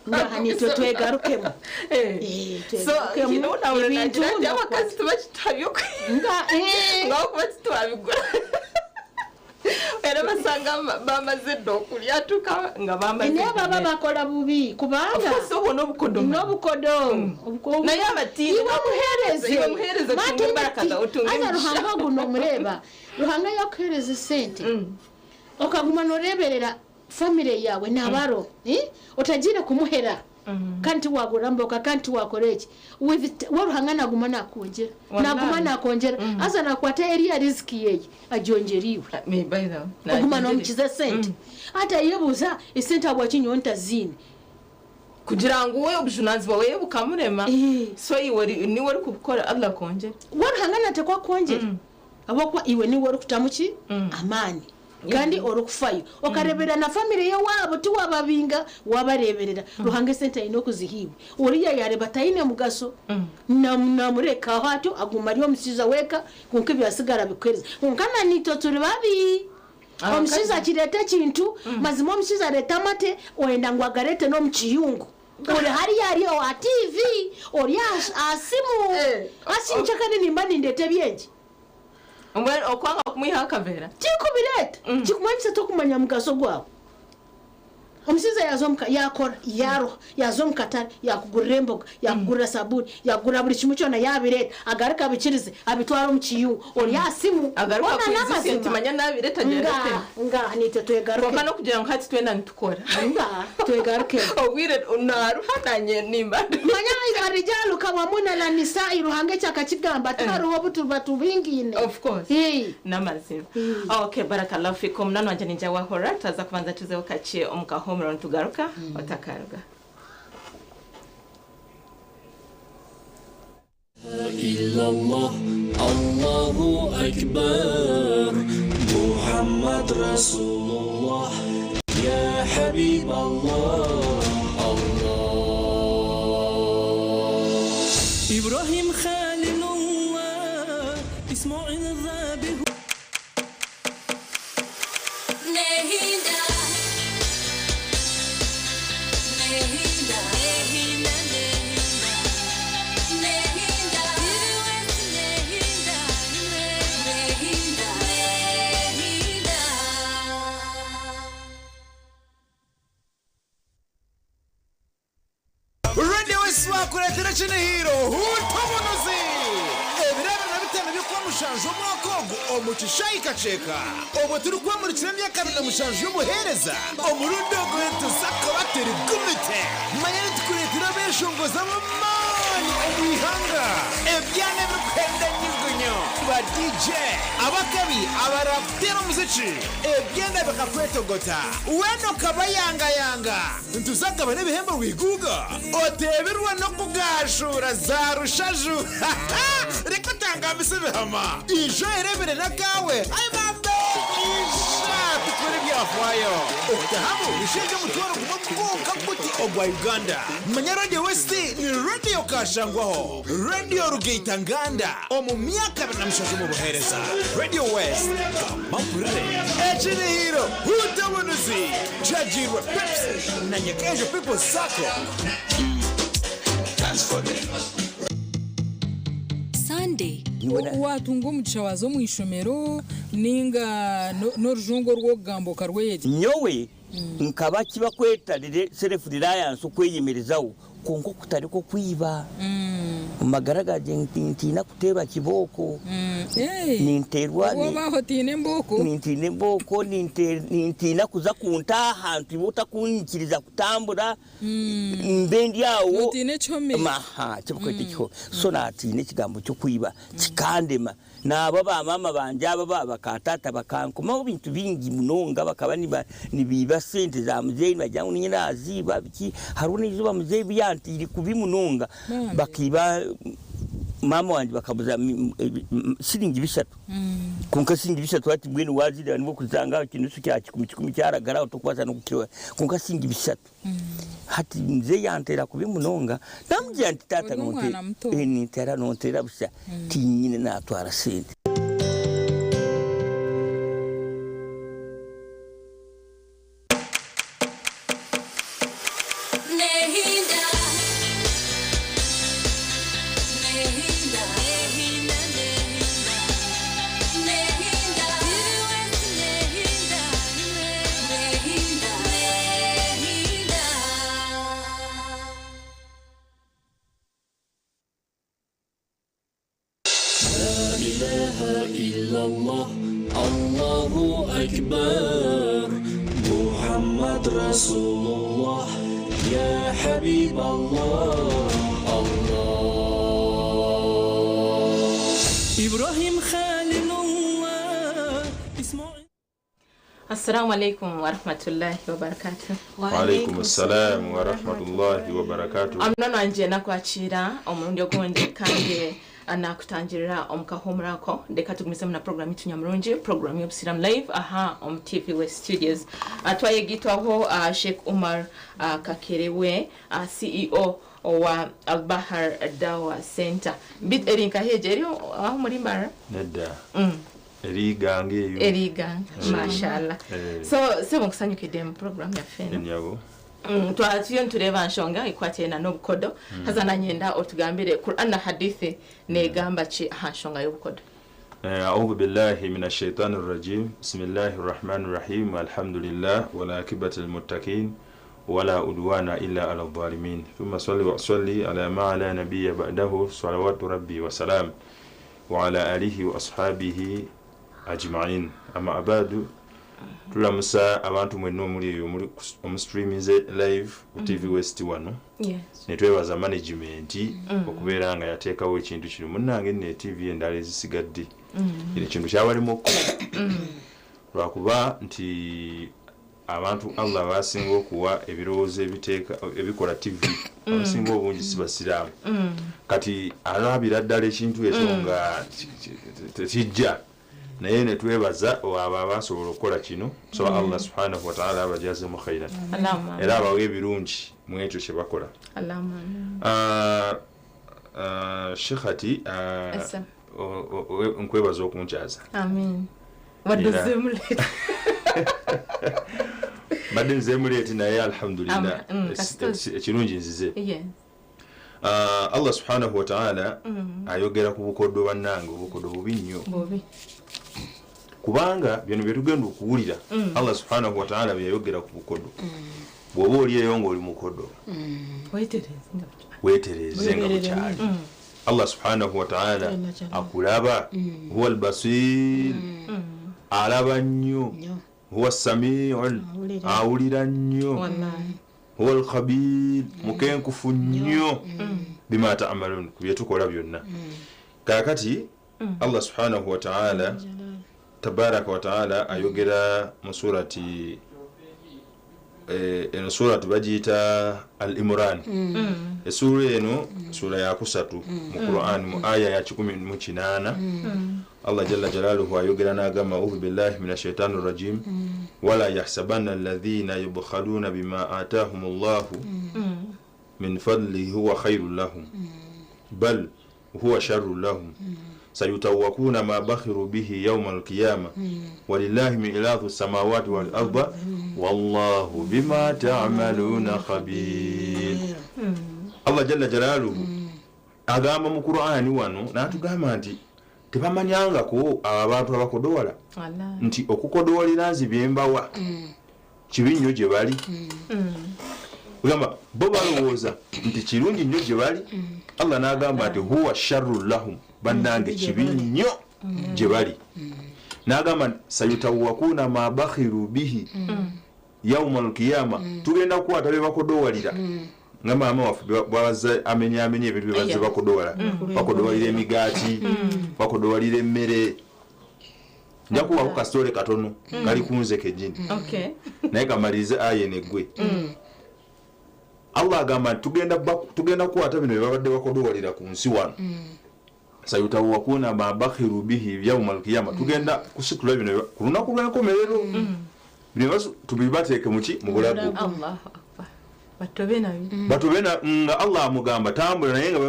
Ngaha niitwe twegarukemu. So, Twegarukemu. hine obu naahurira Ebintu naagira nti n'okukwata. abakazi tibakituha byokurya. Nga, eh. Ngu ahabw'okuba titwabigura. Era basanga bamaze dda okurya tuka nga bamaze Naye baba dda. bakora bubi kubanga Of course obwo n'obukodo. N'obukodo. Naye abatiine Iwe muheereze. Iwe muheereze Mate otunge embaraka zawe, otunge Haza emigisha. Ruhanga ogu nomureeba. Ruhanga yakuheereza esente. Okaguma noreeberera famire yaawe n'abaro. Otagiire kumuhera. Kandi tiwagura mboga, kandi tiwakora eki. With we Ruhanga naguma nakwongyera. Wallahi. Naguma nakwongyera. Haza nakwata eriya riziki yeye agyongyera iwe. Me, by the way, Oguma nagyongyera. nomukiza esente. Hati ayebuuza esente ahabwaki nyowe ntaziine. Kugira ngu we obujunanizibwa bweye bukamurema. So iwe niwe orikubukora Allah akwongyere. We Ruhanga natekwa kukwongyera. Ahabw'okuba iwe niiwe orikutamu ki? Amaani. Kandi orikufayo. Okareeberera na famire y'owaabo tiwaababinga, waabareeberera. Ruhanga esente aine okuziha iwe. Oriya yaareeba taine mugasho, naamureka aho atyo aguma ari omushaija w'eka kwonka ebyatsigara abikuheereza. Kwonka na naitwe turi babi. Omushaija akireeta ekintu, mazima omushaija areeta amate, oyenda ngu agareete n'omu kiyungu. Ori hariya ari owa TV, ori aha simu. Hati nikyo kandi nimba nindeeta eby'enki? Mbwenu okwanga kumwihaho akaveera? Tinkubireeta. Nikikumanyisa tokumanya mugasho gwawe. Omushaija yaaza omuka, yaakora, yaaruha, yaaza omu katare, yaakugurira emboga, yaakugurira sabuuni, yaakugurira buri kimwe kyona yaabireeta, agaruke abikirize, abitware omu kiyungu. Ori aha simu. Agaruka Hoona akwijutsye n'amazima. nti manya naabireeta gyenda Ngaaha, oteme. ngaaha, naitwe twegarukemu. Kwonka n'okugira ngu hati twena nitukora. Ngaaha, twegarukemu. Obwire naaruha naanye nimba ndi. Manya arijalu kawamuna na nisai Ruhanga eki akakigamba tihariho obu turiba tubingaine. Of course. N'amazima. Okay, barakallahu fikum. Munywani wangye ningira waahurira twaza kubanza tuzeho kakye omu kahuumuro nitugaruka otakaruga. Illallah, Allahu Akbar, Muhammad Rasulullah. Ya يا حبيب الله الله إبراهيم خليل الله إسماعيل ذبيح Nehinda, Nehinda, Nehinda, Nehinda, Nehinda, Nehinda, Nehinda. Radio West bakureetera kino hiro hutobunuzi ebirabo na bitano by'okuba mushanju omwaka ogu omu kishaayi kaceeka obwo turikwamurikira emyaka abiri na mushanju y'obuheereza omurundi ogu nituza kuba turi gumite manya nitukureetera abeshongozi ab'amaani omu ihanga ebyana ebirikuhenda nyugunyo ba DJ abakabi abarakutera omuziki ebyenda bikakwetogota wena okabayangayanga ntuzagaba n'ebihembo wiguga oteberwa n'okugashura za rushaju reka tangambisa ebihama ijo erebere nakawe aibambe isha tukore ebyafaayo okutahamu nishenje omutwaro gumwe gwonka guti ogwa Uganda. Manya Radio West ni radio kashangwaho radio rugeita nganda omu myaka 27 mu buheereza. Radio West gamba mpurire ekinihiro hutabunuzi jajirwe Pepsi na Nyakejo People Sacco. Sunday. Watunga omugisha waza omu ishomero ninga n'orujungu orw'okugamba okarweyegyesa. Nyowe nkaba kibakweta self reliance okweyemerezaho konka okutariko kwiba mu magara gangye ntiina kuteeba kibooko. Ninteerwa Obaho tiine embooko. Nintiina embooko, nintiina kuza kuntaaha nti iwe otakunyikiriza kutambura mbe ndi awo. Otiine ekihome. Maha kibakweta ekihome, so natiina ekigambo ky'okwiba kikandema. Naabo bamama banje abo bakatata bakankomaho bintu bingi munonga, bakaba nibiiba sente za muzeeyi nibagira ngu ninye naziiba biki. Hariho n'eizooba muzeeyi byantiire kubi munonga. Bambi. Bakiiba mama wanje bakabuza siringi 3. Konka siringi 3 ati mbwenu wazireba nibwo kuzanga ekinusu kya kikumi kikumi kyaragara otokubaasa n'okukirora, konka siringi 3. Hati muzeeyi yanteera kubi munonga, namugira nti taata Ori omwana muto. nintera nontera busha tinyine natwara sente. Nehinda, Nehinda, Nehinda, Nehinda, Nehinda, Nehinda, Nehinda. لا إله إلا الله الله أكبر محمد رسول الله يا حبيب الله الله إبراهيم خليل الله إسماعيل Assalamu alaikum warahmatullahi wabarakatuh. Waalaikum assalam warahmatullahi wabarakatuh. Omunoni wangye nakwakira omurundi ogundi kandi nakutangirira omu kahumurako. Reka tugumisemu na program yitu nyamurungi, program y'Obusiramu Live aha omu TV West Studios. Twayegitwaho Sheikh Umar Kakerewe, CEO owa Albahar Dawa Center. Bit eri nkaheje eri aho muri Mbarara? Nedda. Eriganga eyo. Eriganga, mashallah. So sebo nkusanyukidde mu program yaffe eno. Enyabo. Twatuyo ntureba nshonga ikwatena n'obukodo. Haza nanyenda otugambire Quran na hadithi negamba ki aha nshonga y'obukodo. أعوذ بالله من الشيطان الرجيم بسم الله الرحمن الرحيم الحمد لله والعاقبة للمتقين ولا عدوان إلا على الظالمين ثم صلي وصلي على ما لا نبي بعده صلوات ربي وسلام وعلى آله وأصحابه أجمعين أما بعد tulamusa abantu mwenna omuli eyo omustreaminze live ku TV West wano. Netwebaza management okubeera nga yateekawo ekintu kino. Munnange nno TV endala ezisigadde kino ekintu kyabalimu okukola lwakuba nti abantu Allah basinga okuwa ebirowoozo ebiteeka ebikola TV abasinga obungi si basiraamu. Kati alabira ddala ekintu ekyo nga tekijja. Naye netwebaza abo abasobola okukola kino, tusaba Allah subhanahu wataala abajazemu khairan Allahumma era abawe ebirungi mu ekyo kyebakola. Allahumma amin. Ah, ah, Shekhati, ah, Essa. nkwebaza okunkyaza. Amin. Wadde Era- ozzeemu late. Mbadde nzeemu late naye alhamdulillah, Kasita ekirungi nzize. Yes. Ah, Allah subhanahu wataala ayogera ku bukoddo. Bannange, obukoddo bubi nnyo. Bubi. Kubanga bino byetugenda okuwulira, Allah subhanahu wataala byeyayogera ku bukoddo, bw'oba olieyo ngaoli mukoddo, Weetereeze nga weetereeze nga bukyali. Allah subhanahu wataala akulaba, huwa albasir, alaba nnyo, huwa samiu, Awulira. awulira nnyo, Wallahi. huwa alkhabir, mukenkufu nnyo, bima tamalun, ku byetukola byonna. Kakati Allah subhanahu wataala tabaraka wataala ayogera mu surati eno surati bagiyita Al Imran. Essuula eno sura yakusatu mu Quran, mu aya ya 108 Allah jalla jalaluhu ayogera n'agamba, audhu billahi min ashaitani rajim, wala yahsabanna alladhina yubkhaluna bima atahum llahu min fadlihi huwa khairun lahum, bal huwa sharrun lahum, sayutawakuna ma bakhiru bihi yauma alqiyama, walillahi mirathu samawati wal arda, wallahu bima tamaluna khabir. Allah jalla jalaluhu agamba mu Qur'ani wano n'atugamba nti tebamanyangako abo abantu abakodowala Wallahi. nti okukodowalira nzi byembawa kibi nnyo gye bali. Ogamba bo balowooza nti kirungi nnyo gye bali. Allah n'agamba nti huwa sharru lahum, bannange kibi nnyo gye bali. N'agamba nti sayutawakuna ma bakhiru bihi yauma alkiyama, tugenda kukwata bye bakodowalira, nga maama waffe bwabazze amenyamenya ebintu bye bazze bakodowala, bakodowalira emigaati, bakodowalira emmere. Nja kuwako kasitole katono kali kunze kennyini, Okay. naye kamalirize aya eno eggwe. Allah agamba nti tugenda kukwata bino bye babadde bakodowalira ku nsi wano, sayutawakuna ma bakhiru bihi yauma alkiyama, tugenda kusitula bino ku lunaku lw'enkomerero, bino tubibateeke muki? Mu bulago. Allahu akbar. Batobe nabyo. Batobe nga Allah amugamba tambula, naye nga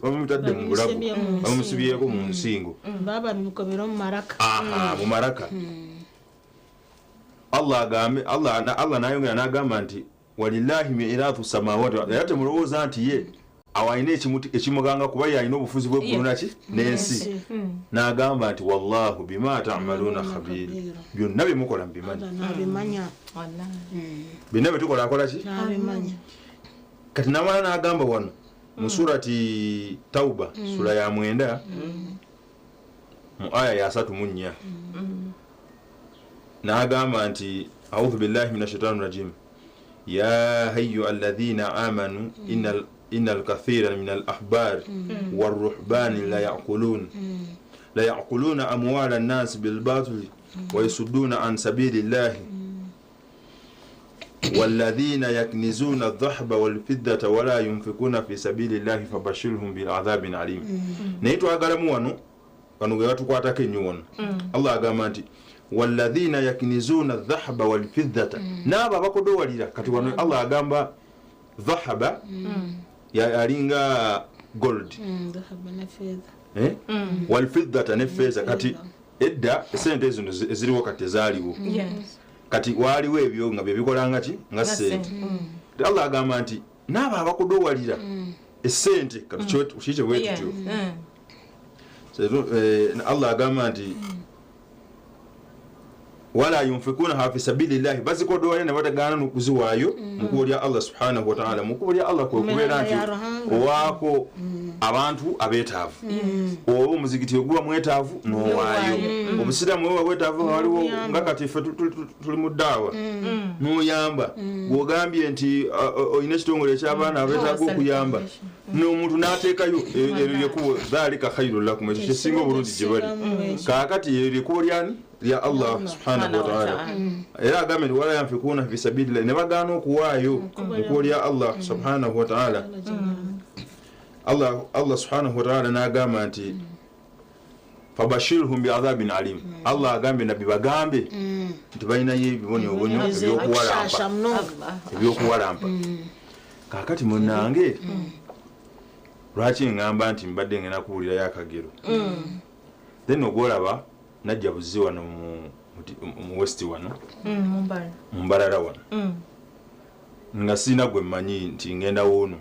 bamutadde mu bulago. Babimusibyeko mu nsingo. Bamusibyeko mu nsingo. Baba bimukobera omu maraka. Aha, mu maraka. Allah agambe, Allah nayongera n'agamba nti walillahi mirathu samawati, era temulowooza nti ye awo alina ekimuganga, kuba ye alina obufuzi bw'eggulu naki n'ensi. N'agamba nti wallahu bima tamaluna khabir, byonna byemukola mubimanyi. Allah nabimanya. Wallahi. Byonna byetukola akola ki? Nabimanya. Kati namala n'agamba wano mu surati Tauba, sura ya 9, mu aya ya 34, n'agamba nti audhu billahi min ashaitani rajim, ya hayyu alladhina amanu inna alkathira min alahbari warruhbani la yakuluna amwala nnasi bilbatili wayasudduna an sabili llahi, والذين يكنزون الذهب والفضة ولا ينفقون في سبيل الله فبشرهم بعذاب أليم. Naye twagalamu wano, wano ge batukwatako ennyo wano. Allah agamba nti walladhina yakinizuna dhahaba walfiddata, n'abo abakodowalira. Kati wano Allah agamba dhahaba alinga gold. Dhahaba ne fedha. Eh? Walfiddata, ne feeza. Kati edda esente ezino eziriwo kati tezaaliwo. Yes. Kati waaliwo ebyo nga byebikolanga ki? Nga sente. Allah agamba nti n'abo abakodowalira esente, kati kikye bwe Yeah. tutyo. Allah agamba nti wala yunfikunaha fi sabilillahi, bazikodowalira ne batagaana n'okuziwaayo mu kkubo lya Allah subhanahu wataala. Mu kkubo lya Allah kwe kubeera nti ya Ruhanga. owaako abantu abeetaavu, oba omuzigiti oguba mwetaavu n'owaayo, obusiraamu bwe bwetaavu nga waliwo, nga kati ffe tuli mu ddaawa, n'oyamba. Bw'ogambye nti olina ekitongole eky'abaana abeetaaga okuyamba, n'omuntu n'ateekayo, eryo lyekkubo, dhalika khairu lakum, ekyo kyesinga obulungi gye bali. Kaakati eryo lyekkubo lyani? Lya Allah subhanahu wataala. Era agambye nti wala yanfikuna fi sabilillah, ne bagaana okuwaayo mu kkubo lya Allah subhanahu wataala. Allah subhanahu wataala n'agamba nti Fabashirhum biadhabin alim. Allah agambye Nabbi bagambe nti balinayo ebibonyobonyo ebyokuwalampa ebyokuwalampa. Kakati munange lwaki ngamba nti mbadde ngenda kuwulirayo akagero then ogwolaba najja buzi wano mu west wano mu Mbarara wano nga sirina gwe mmanyi nti ngenda woono.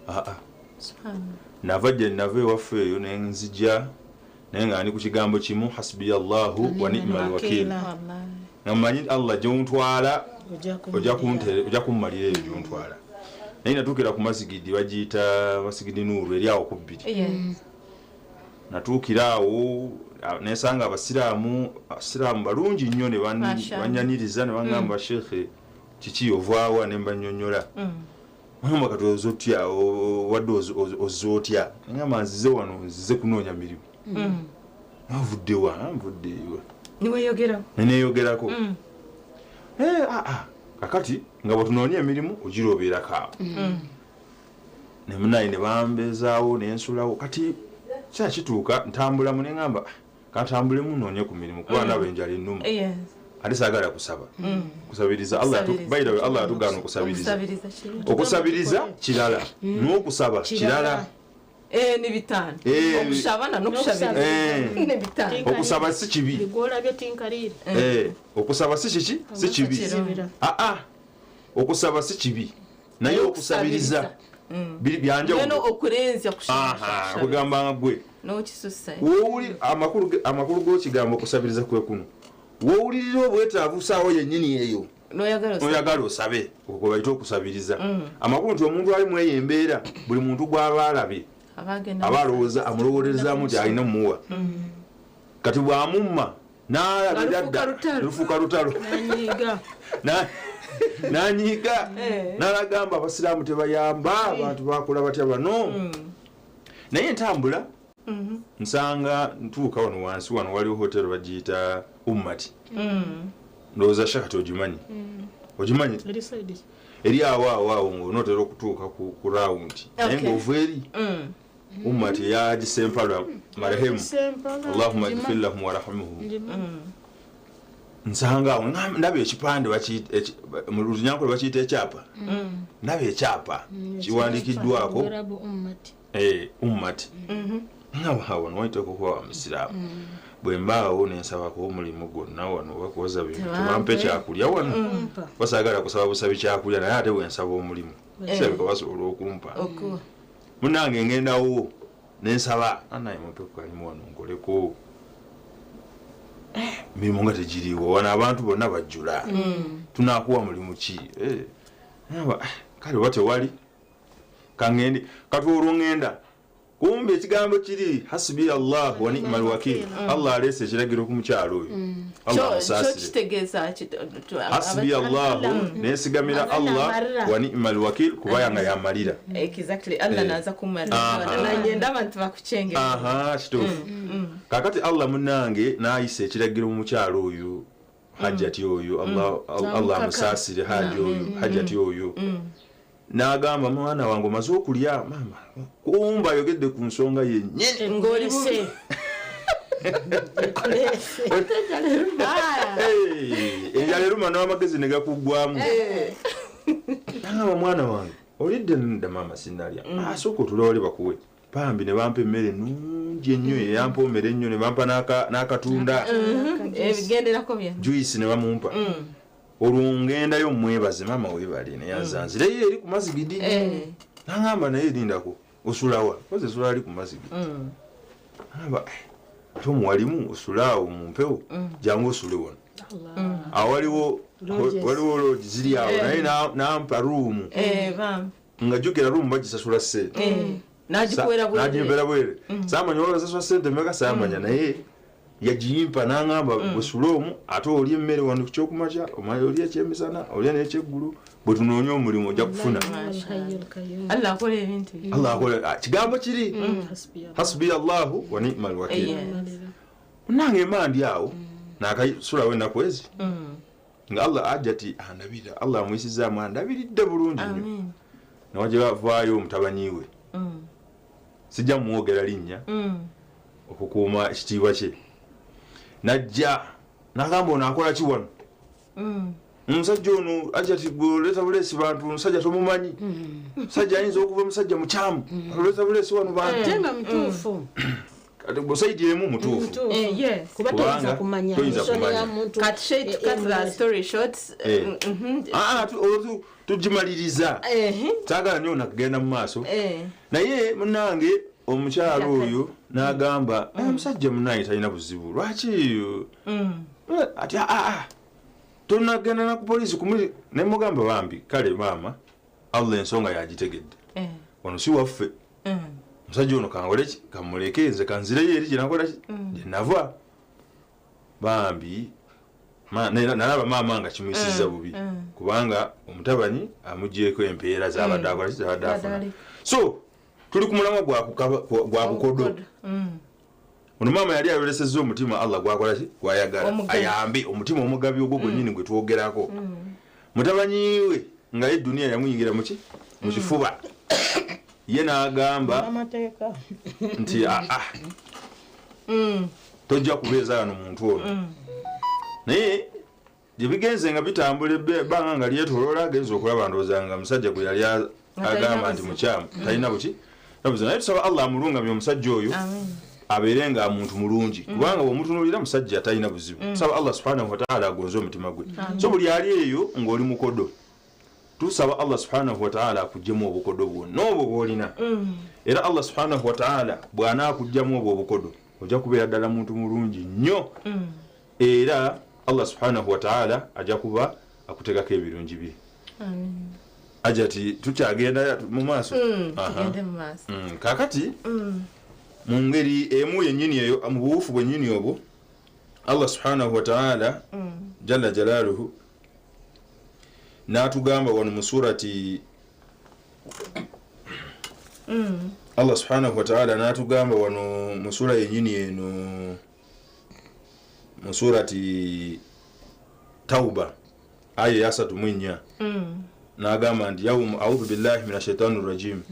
Aa nava gye nava ewaffe eyo ne nzija naye nga ndi ku kigambo kimu hasbiya Allahu wa ni'mal wakiil nga mmanyi Allah gy'ontwala ojja kummalira eyo gy'ontwala naye natuukira ku masigidi bagiyita masigidi Nuuru eri awo ku bbiri natuukira awo nensanga abasiraamu abasiraamu balungi nnyo ne banyaniriza ne bangamba shekhe kiki ovaawa ne mbanyonyola Mama kati oze otya obadde ozze otya ngamba nzize wano nzize kunoonya mirimu mm. nvudde wa nvudde ewa niweyogerako neneyogerako mm. eh, ah, ah. kakati nga bwetunoonya emirimu ogira obeerako awo mm. nemunaye ne bambezaawo nensulawo kati kya kituuka ntambulamu neŋamba kantambulemu noonye ku mirimu kuba ndaba enjala ennuma ate saagala kusaba mm. kusabiriza by the way allah yatugaana okusabiriza okusabiriza kirala mm. n'okusaba kirala eh, eh, eh. okusaba si kibi okusaba si kiki si kibi aa ah, ah. okusaba si kibi naye okusabiriza mm. byanjawulo kugamba gwe amakulu g'ekigambo okusabiriza kwe kuno wowulirira obwetaavu saawa yennyini eyo noyagala osabe okwo kwebayita okusabiriza mm. amakulu nti omuntu ali mweyo embeera buli muntu gwaba alabye aba alowooza amulowoolezaamu nti alina omuwa mm. kati bwamumma nalabira dda lufuuka lutalo nanyiiga eh. nalagamba abasiraamu tebayamba abantu bakola batya bano mm. naye ntambula mhm. nsanga ntuuka wano wansi wano waliwo hotero bagiyita ummati mm. ndowooza shakati ogimanyi mm. ogimanyi eri awo awo awo ngaonootera okutuuka ku rawundi naye ngaova eri mm. ummati eya sempala marehemu allahuma gfir lahum warahmuhum nsanga awo ndaba ekipande mu lunyankole bakiyita ekyapa ndaba ekyapa kiwandikiddwako Eh, ummati mhm. nga wano wayita okuba wa musiraamu mm. bwe mbaawo nensabako omulimu gwonna wano oba kwoza bintu tebampa ekyakulya wano mm. basaagala kusaba busabi kyakulya naye ate bwensaba omulimu eh. kirabika basobola okumpa munange ngendawo nensaba anaye mumpe kukalimu wano nkoleko eh, mirimu nga tegiriwo wano abantu bonna bajjula mm. tunakuwa mulimu ki kale oba tewali kangende kati olwo ngenda kumbe ekigambo kiri hasibi allah wa ni'mal wakil mm. allah aleese ekiragiro ku mukyalo oyo mm. allah amusaasire hasibi allahu mm. nesigamira allah wa ni'mal wakil kuba yanga yamalira kituufu kakati allah munange nayisa ekiragiro mu mukyalo oyo hajjati oyo allah amusaasire haji oyo hajjati oyo N'agamba, Mwana wange omaze okulya? Maama, kumbe ayogedde ku nsonga yennyini. Ng'oli bubi. Enjala eruma n'amagezi ne gakuggwamu. N'agamba, mwana wange olidde? Nedda maama sinnalya. Mm. Ah, sooka otule wali bakuwe. Bambi ne bampa emmere ennungi ennyo eyampoomera ennyo ne bampa n'akatunda. Mm-hmm. Ebigenderako byonna. Juyisi ne bamumpa. Mm. Olwo ngendayo mmwebaze maama weebale naye azanzireyo eri ku mazigidi. Eh. N'angamba naye lindako osulawa? Koze esula ali ku mazigidi. Mm. Angamba eh, ate omuwalimu osula awo mu mpewo mm. jangu osule wano. Awo waliwo waliwo loogi ziri awo eh. naye n'ampa ruumu. Nga jjukira ruumu bagisasula ssente. N'agimpeera bwereere. Saamanya oba basasula ssente mmeka saamanya naye yagiyimpa n'angamba mm. bwesula omu ate olya emmere wano kukyokumakya omanya olya ekyemisana olya n'ekyeggulu bwe tunoonya omulimu ojja kufuna Allah akola ah, kigambo kiri mm. hasbi allahu wa ni'mal wakil nange mba ndi awo mm. nakasulawo ennaku ezi nga Allah ajati andabirira Allah amuyisizaamu andabiridde bulungi nnyo nawaje bavaayo omutabanyi we sijja mumwogera linnya. Okukuuma ekitiibwa kye najja nagamba ono akola ki wano? Omusajja ono aja ti gwe oleeta buleesi bantu, omusajja tomumanyi, musajja ayinza okuba musajja mukyamu, oleeta buleesi wano bantu. Ate nga mutuufu. Kati busayidi emu mutuufu. Mutuufu. Kuba toyinza Kubanga kumanya toyinza ensonga kumanya. ya muntu. Kati she to cut the story short. Ah, ah, tugimaliriza. Saagala nnyo nakugenda mu maaso. Naye munange omukyalo oyo n'agamba, "Eh, omusajja munaye talina buzibu, lwaki?" Ati aa tonagenda na ku poliisi kumu. Nemugamba, bambi kale maama, Allah ensonga yagitegedde, ono si waffe. Omusajja ono kankoleki? Kamuleke, nze kanzireyo eri gyenakolaki, gyenava. Bambi nalaba maama nga kimuyisiza bubi, kubanga omutabanyi amugyeko empeera zabadde akolaki, zabadde afuna. So tuli ku mulamwa gwa bukodo. Ono maama yali ayolesezza omutima Allah gwakolaki, gwayagala. Omugabi. Ayambe omutima omugabi ogwo gwennyini gwe twogerako. Mutabanyi we nga ye duniya yamuyingira muki, mu kifuba, ye n'agamba Amateeka. nti aa, tojja kubeeza wano muntu ono. Naye gyebigenze nga bitambula, ebbanga nga lyetoloola, agenza okulaba ndowooza nga musajja gwe yali Nga talina agamba nti buzibu. mukyamu, talina buki buzibu. Naye tusaba Allah amulungamye omusajja oyo, abeere nga muntu mulungi, kubanga bwomutunuulira musajja talina buzibu. Tusaba Allah subhanahu wataala agonze omutima gwe. So buli ali eyo ng'oli mukodo, tusaba Allah subhanahu wataala akugjemu obukodo bwonna obwo bwolina. Era Allah subhanahu wataala bw'anaakugjamu obwo obukodo, ojja kubeera ddala muntu mulungi nnyo. Era Allah subhanahu wataala ajja kuba akutegako ebirungi bye. Aja ti tukyagenda mu maaso. Aha. Tugende mu maaso. Kakati mu ngeri emu yennyini eyo, mu buwufu bwennyini obwo, Allah subhanahu wataala jalla jalaaluhu n'atugamba wano mu surati, Allah subhanahu wataala n'atugamba wano mu sura yennyini eno, mu surati Tauba, aya eyasatu mu ennya, n'agamba nti audhu billahi min ashaitani rajim,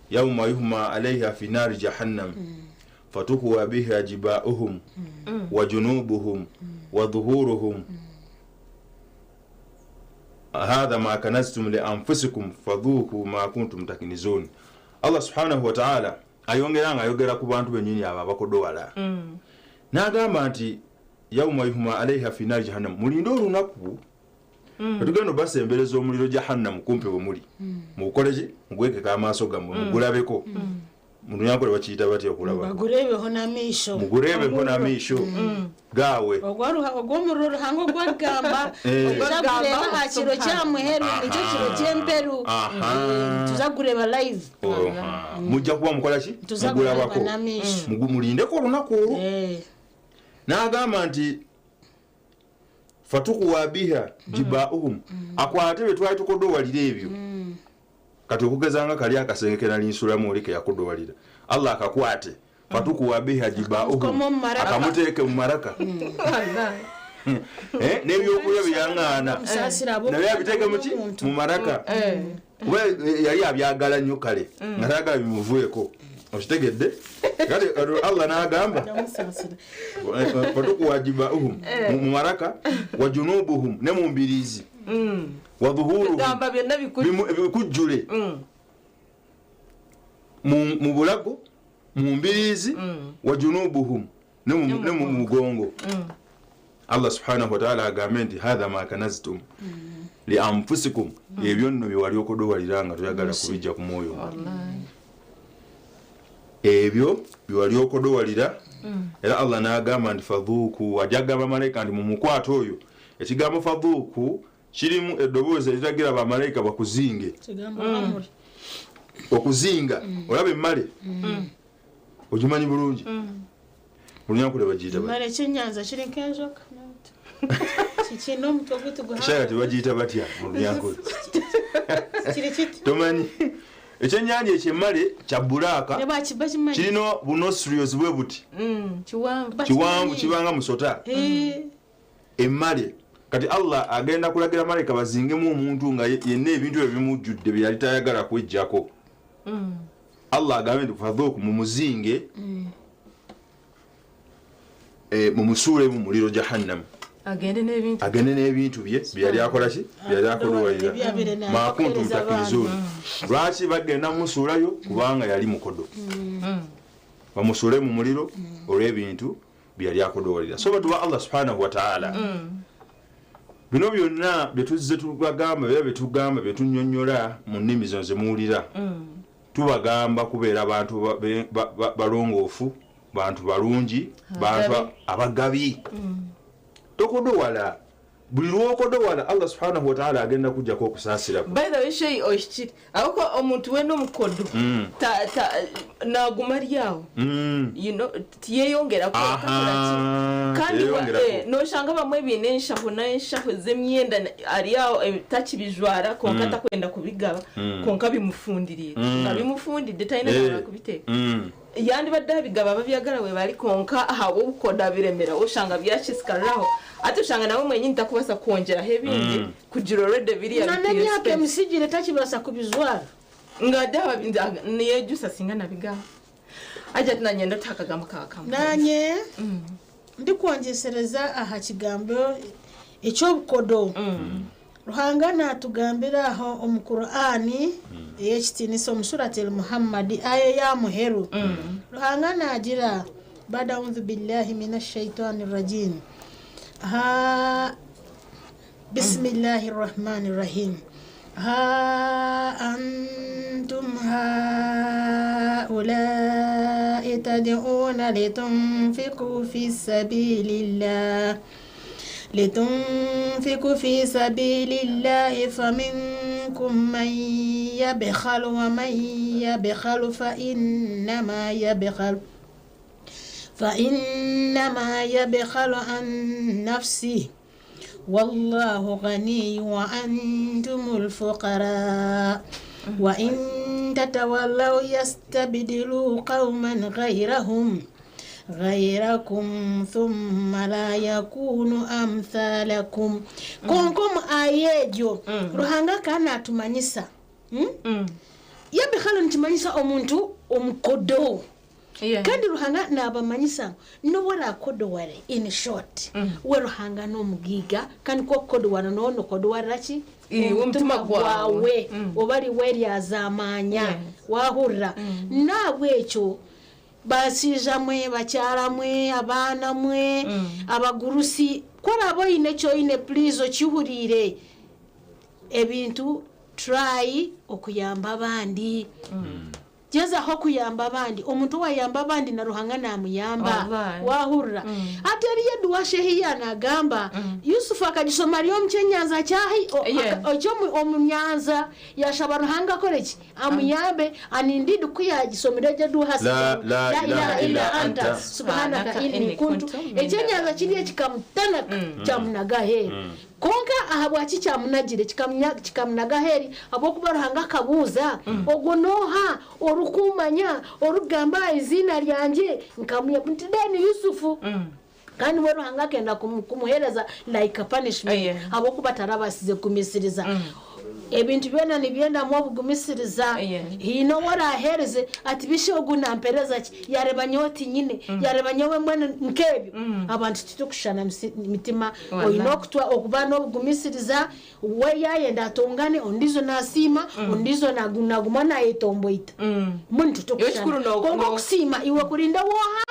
yauma yuhma alaiha fi naari jahannam fatukuwa biha jibauhum wa junubuhum wa dhuhuruhum hadha ma kanaztum li anfusikum fadhuku ma kuntum takinizun. Allah subhanahu wa ta'ala ayongera nga ayogera ku bantu bennyini abo abakodowala, n'agamba nti yauma yuhma alaiha fi naari jahannam, mulinde olunaku tetugenda obasembereza omuliro jahannamu kumpi bwe muli, mugukoleki? Mugwekeko amaaso gammwe, mugulabeko. Mu Lunyankole bakiyita batya okulaba? Bagurebeho n'amaisho. Mugurebeho n'amaisho gaawe. Ogw'omuriro ruhanga ogwagamba oza kureeba aha kiro kya muheru, nikyo kiro ky'emperu. Tuza kureeba live. Oha. Mujja kuba mukola ki? Tuza kureeba mugulabako n'amaisho. Mulindeko olunaku olwo. N'agamba nti fatukuwa biha jibauhum, akwate bye twali tukodowalira ebyo. Kati okugeza nga kali akasenge ke nali nsulamu, oli ke yakodowalira, Allah akakwate, fatukuwa biha jibauhum, Akamuteeke mu maraka. akamuteeke mu maraka. N'ebyokulya byeyaŋŋaana Musaasira abo- nabyo abiteeke muki? Mu maraka. Kuba yali abyagala nnyo, kale nga tayagala bimuveeko, okitegedde? Kale Allah n'agamba Ndamusaasira. fatukuwa jibauhum mu maraka wa junubuhum, ne mu mbiriizi, wa dhuhuruhum. Gamba byonna bikujjule mu bulago, mu mbiriizi, wa junubuhum, ne mu mugongo. Allah subhanahu wataala agambe nti hatha ma kanaztum li anfusikum, ebyo nno byewali okodowalira nga toyagala kubijja ku mwoyo gwo, ebyo byewali okodowalira. Era Allah n'agamba nti fadhuuku, ajja agamba malayika nti mumukwate oyo. Ekigambo fadhuuku kirimu eddoboozi eriragira bamalayika bakuzinge. Kigambo amuri. Okuzinga, olaba emmale ogimanyi bulungi, olunyankule bagiyita batya? Mara ekyennyanja kiri nk'enjoka. Kikiina omutwe gwitu Shaka tebagiyita batya mu Lunyankole? Kiri kiti. Tomanyi ekyennyanja ekyo emmale kya bulaaka? Ne bakiba kimanyi. Kirina bunosirios bwe buti. Kiwanvu. Kiwanvu, kibanga musota. Emmale. Kati Allah agenda kulagira malayika bazingemu omuntu nga yenna ebintu ebyo bimujjudde bye yali tayagala kwejjako. Allah agambe nti fadhuku, mumuzinge. Eh, mumusuule mu muliro jahannamu agende n'ebintu agende n'ebintu bye byeyali akola ki byeyali akodowalira ma kuntum takinizun lwaki bagenda mumusuulayo kubanga yali mukodo bamusuule mu muliro olw'ebintu byeyali akodowalira so batu ba allah subhanahu wataala bino byonna byetuzze tubagamba bera byetugamba byetunyonyola mu nnimi zino zemuwulira tubagamba kubeera bantu balongoofu bantu balungi bantu abagabi tokodowala buli lwokodowala allah subhanahu wataala agenda kujjako okusaasira kwe by the way sheyi ohikire ahubwo omuntu wena omukodo naguma ari aho you know tiyeyongerako Aha, kandi tiyeyongerako. noshanga bamwe biine enshaho n'enshaho z'emyenda ari aho takibijwara konka takwenda kubigaba konka bimufundiriire nga bimufundidde talina mm. kubiteeka yandibadde abigaba babyagala we bali konka ahabwe obukodo abiremera oshanga byakisikariraho ate oshanga nawe mwenyini takubasa kwongyeraho ebindi kugira already biriya na bitiire n'emyaka space. emisigire takibasa kubijwara nga daba niyejusa singa nabigaba aja ati nanyenda tuha akagamba kakamwe nanye ndikwongesereza aha kigambo ekyobukodo ruhanga natugambira aho omu qur'ani ey'ekitinisa omu surati el muhammadi aya ya muheru ruhanga nagira bada audhu billahi min ashaitani rajim ha bismillahi rrahmani rrahim ها أنتم هؤلاء تدعون لتنفقوا في سبيل الله لتنفقوا في سبيل الله فمنكم من يبخل ومن يبخل فإنما يبخل عن نفسه والله غني وأنتم الفقراء وإن تتولوا يستبدلوا قوما غيرهم غيركم ثم لا يكونوا أمثالكم konko ayejo ruhanga kana atumanyisa yabikhalo nitumanyisa omuntu omukodo kandi ruhanga nabamanyisa nobwarakodoware in short we ruhanga nomugiga kandi kokodowara nonokodowaraki omutima gwawe. oba riwe ryazamanya wahurira nabwekyo basija mwe bakyala mwe abaana mwe abagurusi koraba oine ekyoine please okihuriire ebintu try okuyamba abandi gezaho okuyamba abandi omuntu owayamba abandi na ruhanga namuyamba Wallahi. wahurira ate eriyo eduwa shehi yanagamba yusufu akagisoma ari omu kyenyanza kyahi ekyomunyanza yashaba ruhanga akoreki amuyambe anindidi ku yagisomire egyo eduwa La- la ilaha illa anta. subhanaka inni kuntu ekyenyanza kiriyo kikamutanaka kyamunaga aheeri konka ahabwaki kyamunagire kikamunaga aheeri habwokuba ruhanga akabuuza ogwo nooha orukumanya orugamba iziina ryangye nkamuya nti then yusufu kandi we ruhanga akenda kumuhereza like a punishment habwokuba tarabasize kugumisiriza ebintu byona nibyendamu obugumisiriza hiine oworahereze ati bishe ogu nampereza ki yareba nyowe tinyine yareba nyowe mbwenu nk'ebyo abantu titukushushana mitima Wallahi. oine okutwa okuba n'obugumisiriza we yayenda atongane ondizo nasiima ondizo naguma nayetomboita mbwenu Ekikuru titukushushana konka okusiima iwe kurinda woha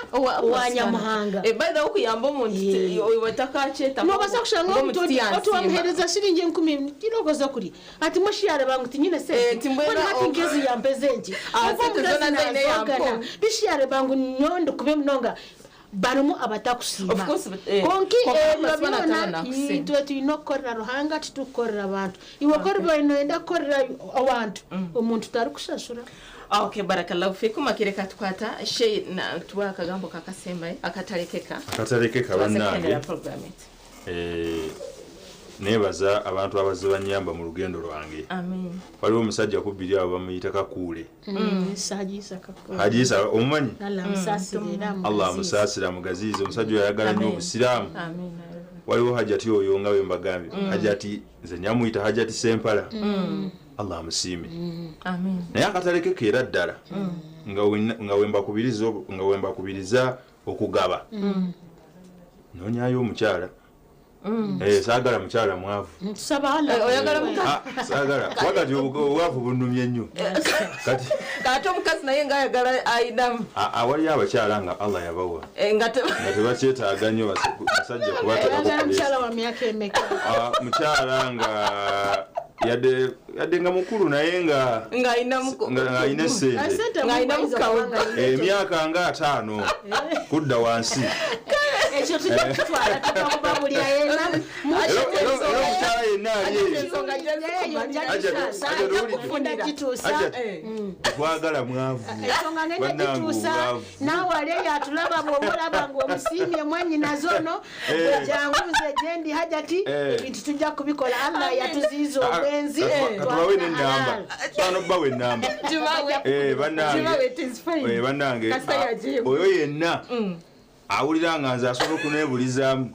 owanyamuhanga by the way okuyamba omuntu watakakyeta nobasa kushanga omuntu otiwamuhereza shiringi enkumi tirogoza kuri ati moshiyareba ngu tinyine sente mbwena hati nkezi yampeze ngi Ah, Ubwo sente omukazi zona zaine nazogana yampo. bishiyareba ngu nyondo kube munonga barimu abatakusiima Of course, but, eh, konki konka ebyo amazima byona nataba nakusiima. itwe tulina okukorera ruhanga titukukorera abantu iwe koriba noyenda kukorera abantu omuntu tarikushashura okay barakallahu fikum akireka tukwata she na tuwa akagambo kakasembaye akatalekeka Akatalekeka, Tubaze bannange. kuhendera program yetu. Eh, nebaza abantu abazze banyamba mu lugendo lwange amin waliwo omusajja kubiri abo bamuyita kakuule Haji haji isa omumanyi Allah amusaasire era allah amugaziize. amusaasire amugaziize omusajja oyo ayagala nnyo Amen. obusiraamu amin waliwo hajati oyo nga bwe mbagambye hajati nze nyamuyita hajati sempala allah amusiime amin naye akatalekeka era ddala nga wembakubiriza okugaba Noonyayo omukyala. Eh, saagala mukyala mwavu. Ntusaba Allah. Eh, oyagala mukazi? Ah, saagala kuba kati obwavu bunnumye nnyo kati. Kati omukazi naye ngaayagala ayinamu. Awaliyo abakyala nga Allah yabawa Eh, nga nga tebakyetaaga nnyo basajja Oyagala kubateekako. mukyala wa myaka emeka? Mukyala nga yadde nga mukulu naye nga ng'ayinamu nga alina essente. Ng'ayinamu kawuka. Emyaka nga 50 kudda wansi. Ekyo tujja kutwala tukakubabulya yena. Era omukyala yenna ali eyo. Gituusa. Ajja, twagala mwavu. Ensonga ngenda Bannange, gituusa. obwavu. Naawe ali eyo atulaba, bw'oba olaba ng'omusiimye mwannyinaze ono, jangu nze gyendi Hajati. Ebintu tujja kubikola, Allah yatuziyiza obwenzi. Katubawe nenamba, sobola nokubawa enamba. Bannange. Jimawe, it is fine. Bannange, Kasita yagiye. oyo yenna awulira nga nze asobola okuneebulizaamu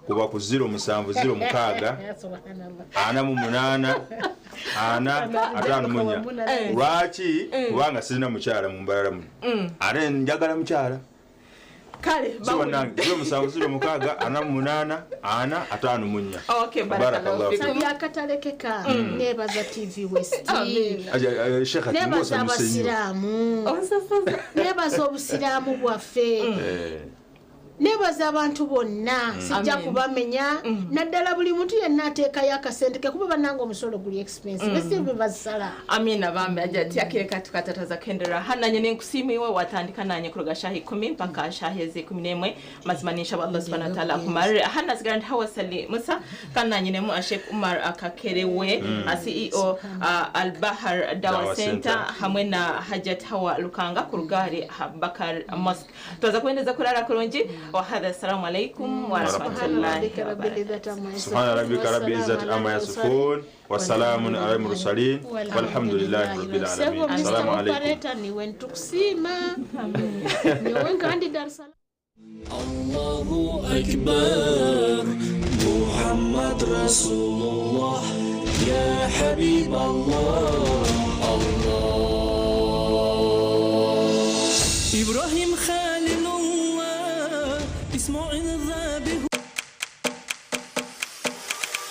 kuba ku 0706 48 4 54. Lwaki? Kubanga sirina mukyala mu mbalala muno, ate njagala mukyala. Kale. So bannange, 0706 48 4 54. Okay, barakallahu fikum. Sabya akatalekeka, nebaza TV West. Aja, Sheikh ati Nebaza ng'osanyuse nnyo. abasiraamu, nebaza obusiraamu bwaffe, nebaza abantu bonna, sijja Amen. kubamenya, naddala buli muntu yenna ateekayo akasente ke, kuba bannanga omusolo guli expensive, esi bwe bazisala. Amina bambi Ajati akireka tukatataza kendera hananye nenkusiima iwe watandika nanye kuruga shaha 10 mpaka shaha ezi 11. Mazima ninshaba Allah subhanahu wa ta'ala akumarire hana sigara ndi hawasali musa kananyinemu ashek Umar Akakerewe, a CEO Albahar Dawa Dawa Center, Center. Hamwe na Hajat Hawa Lukanga kurugari Bakar Mosque. Tuza kuendeza kurara kurungi wa hadha. Assalamu alaikum wa rahmatullahi wa barakatuh. سبحان ربك رب العزة عما يصفون وسلام على المرسلين والحمد لله رب العالمين. السلام عليكم. Operator, niwe ntukusiima, niwe nkandi Dar es Salaam. الله أكبر محمد رسول الله يا حبيب الله الله إبراهيم خليل الله إسماعيل.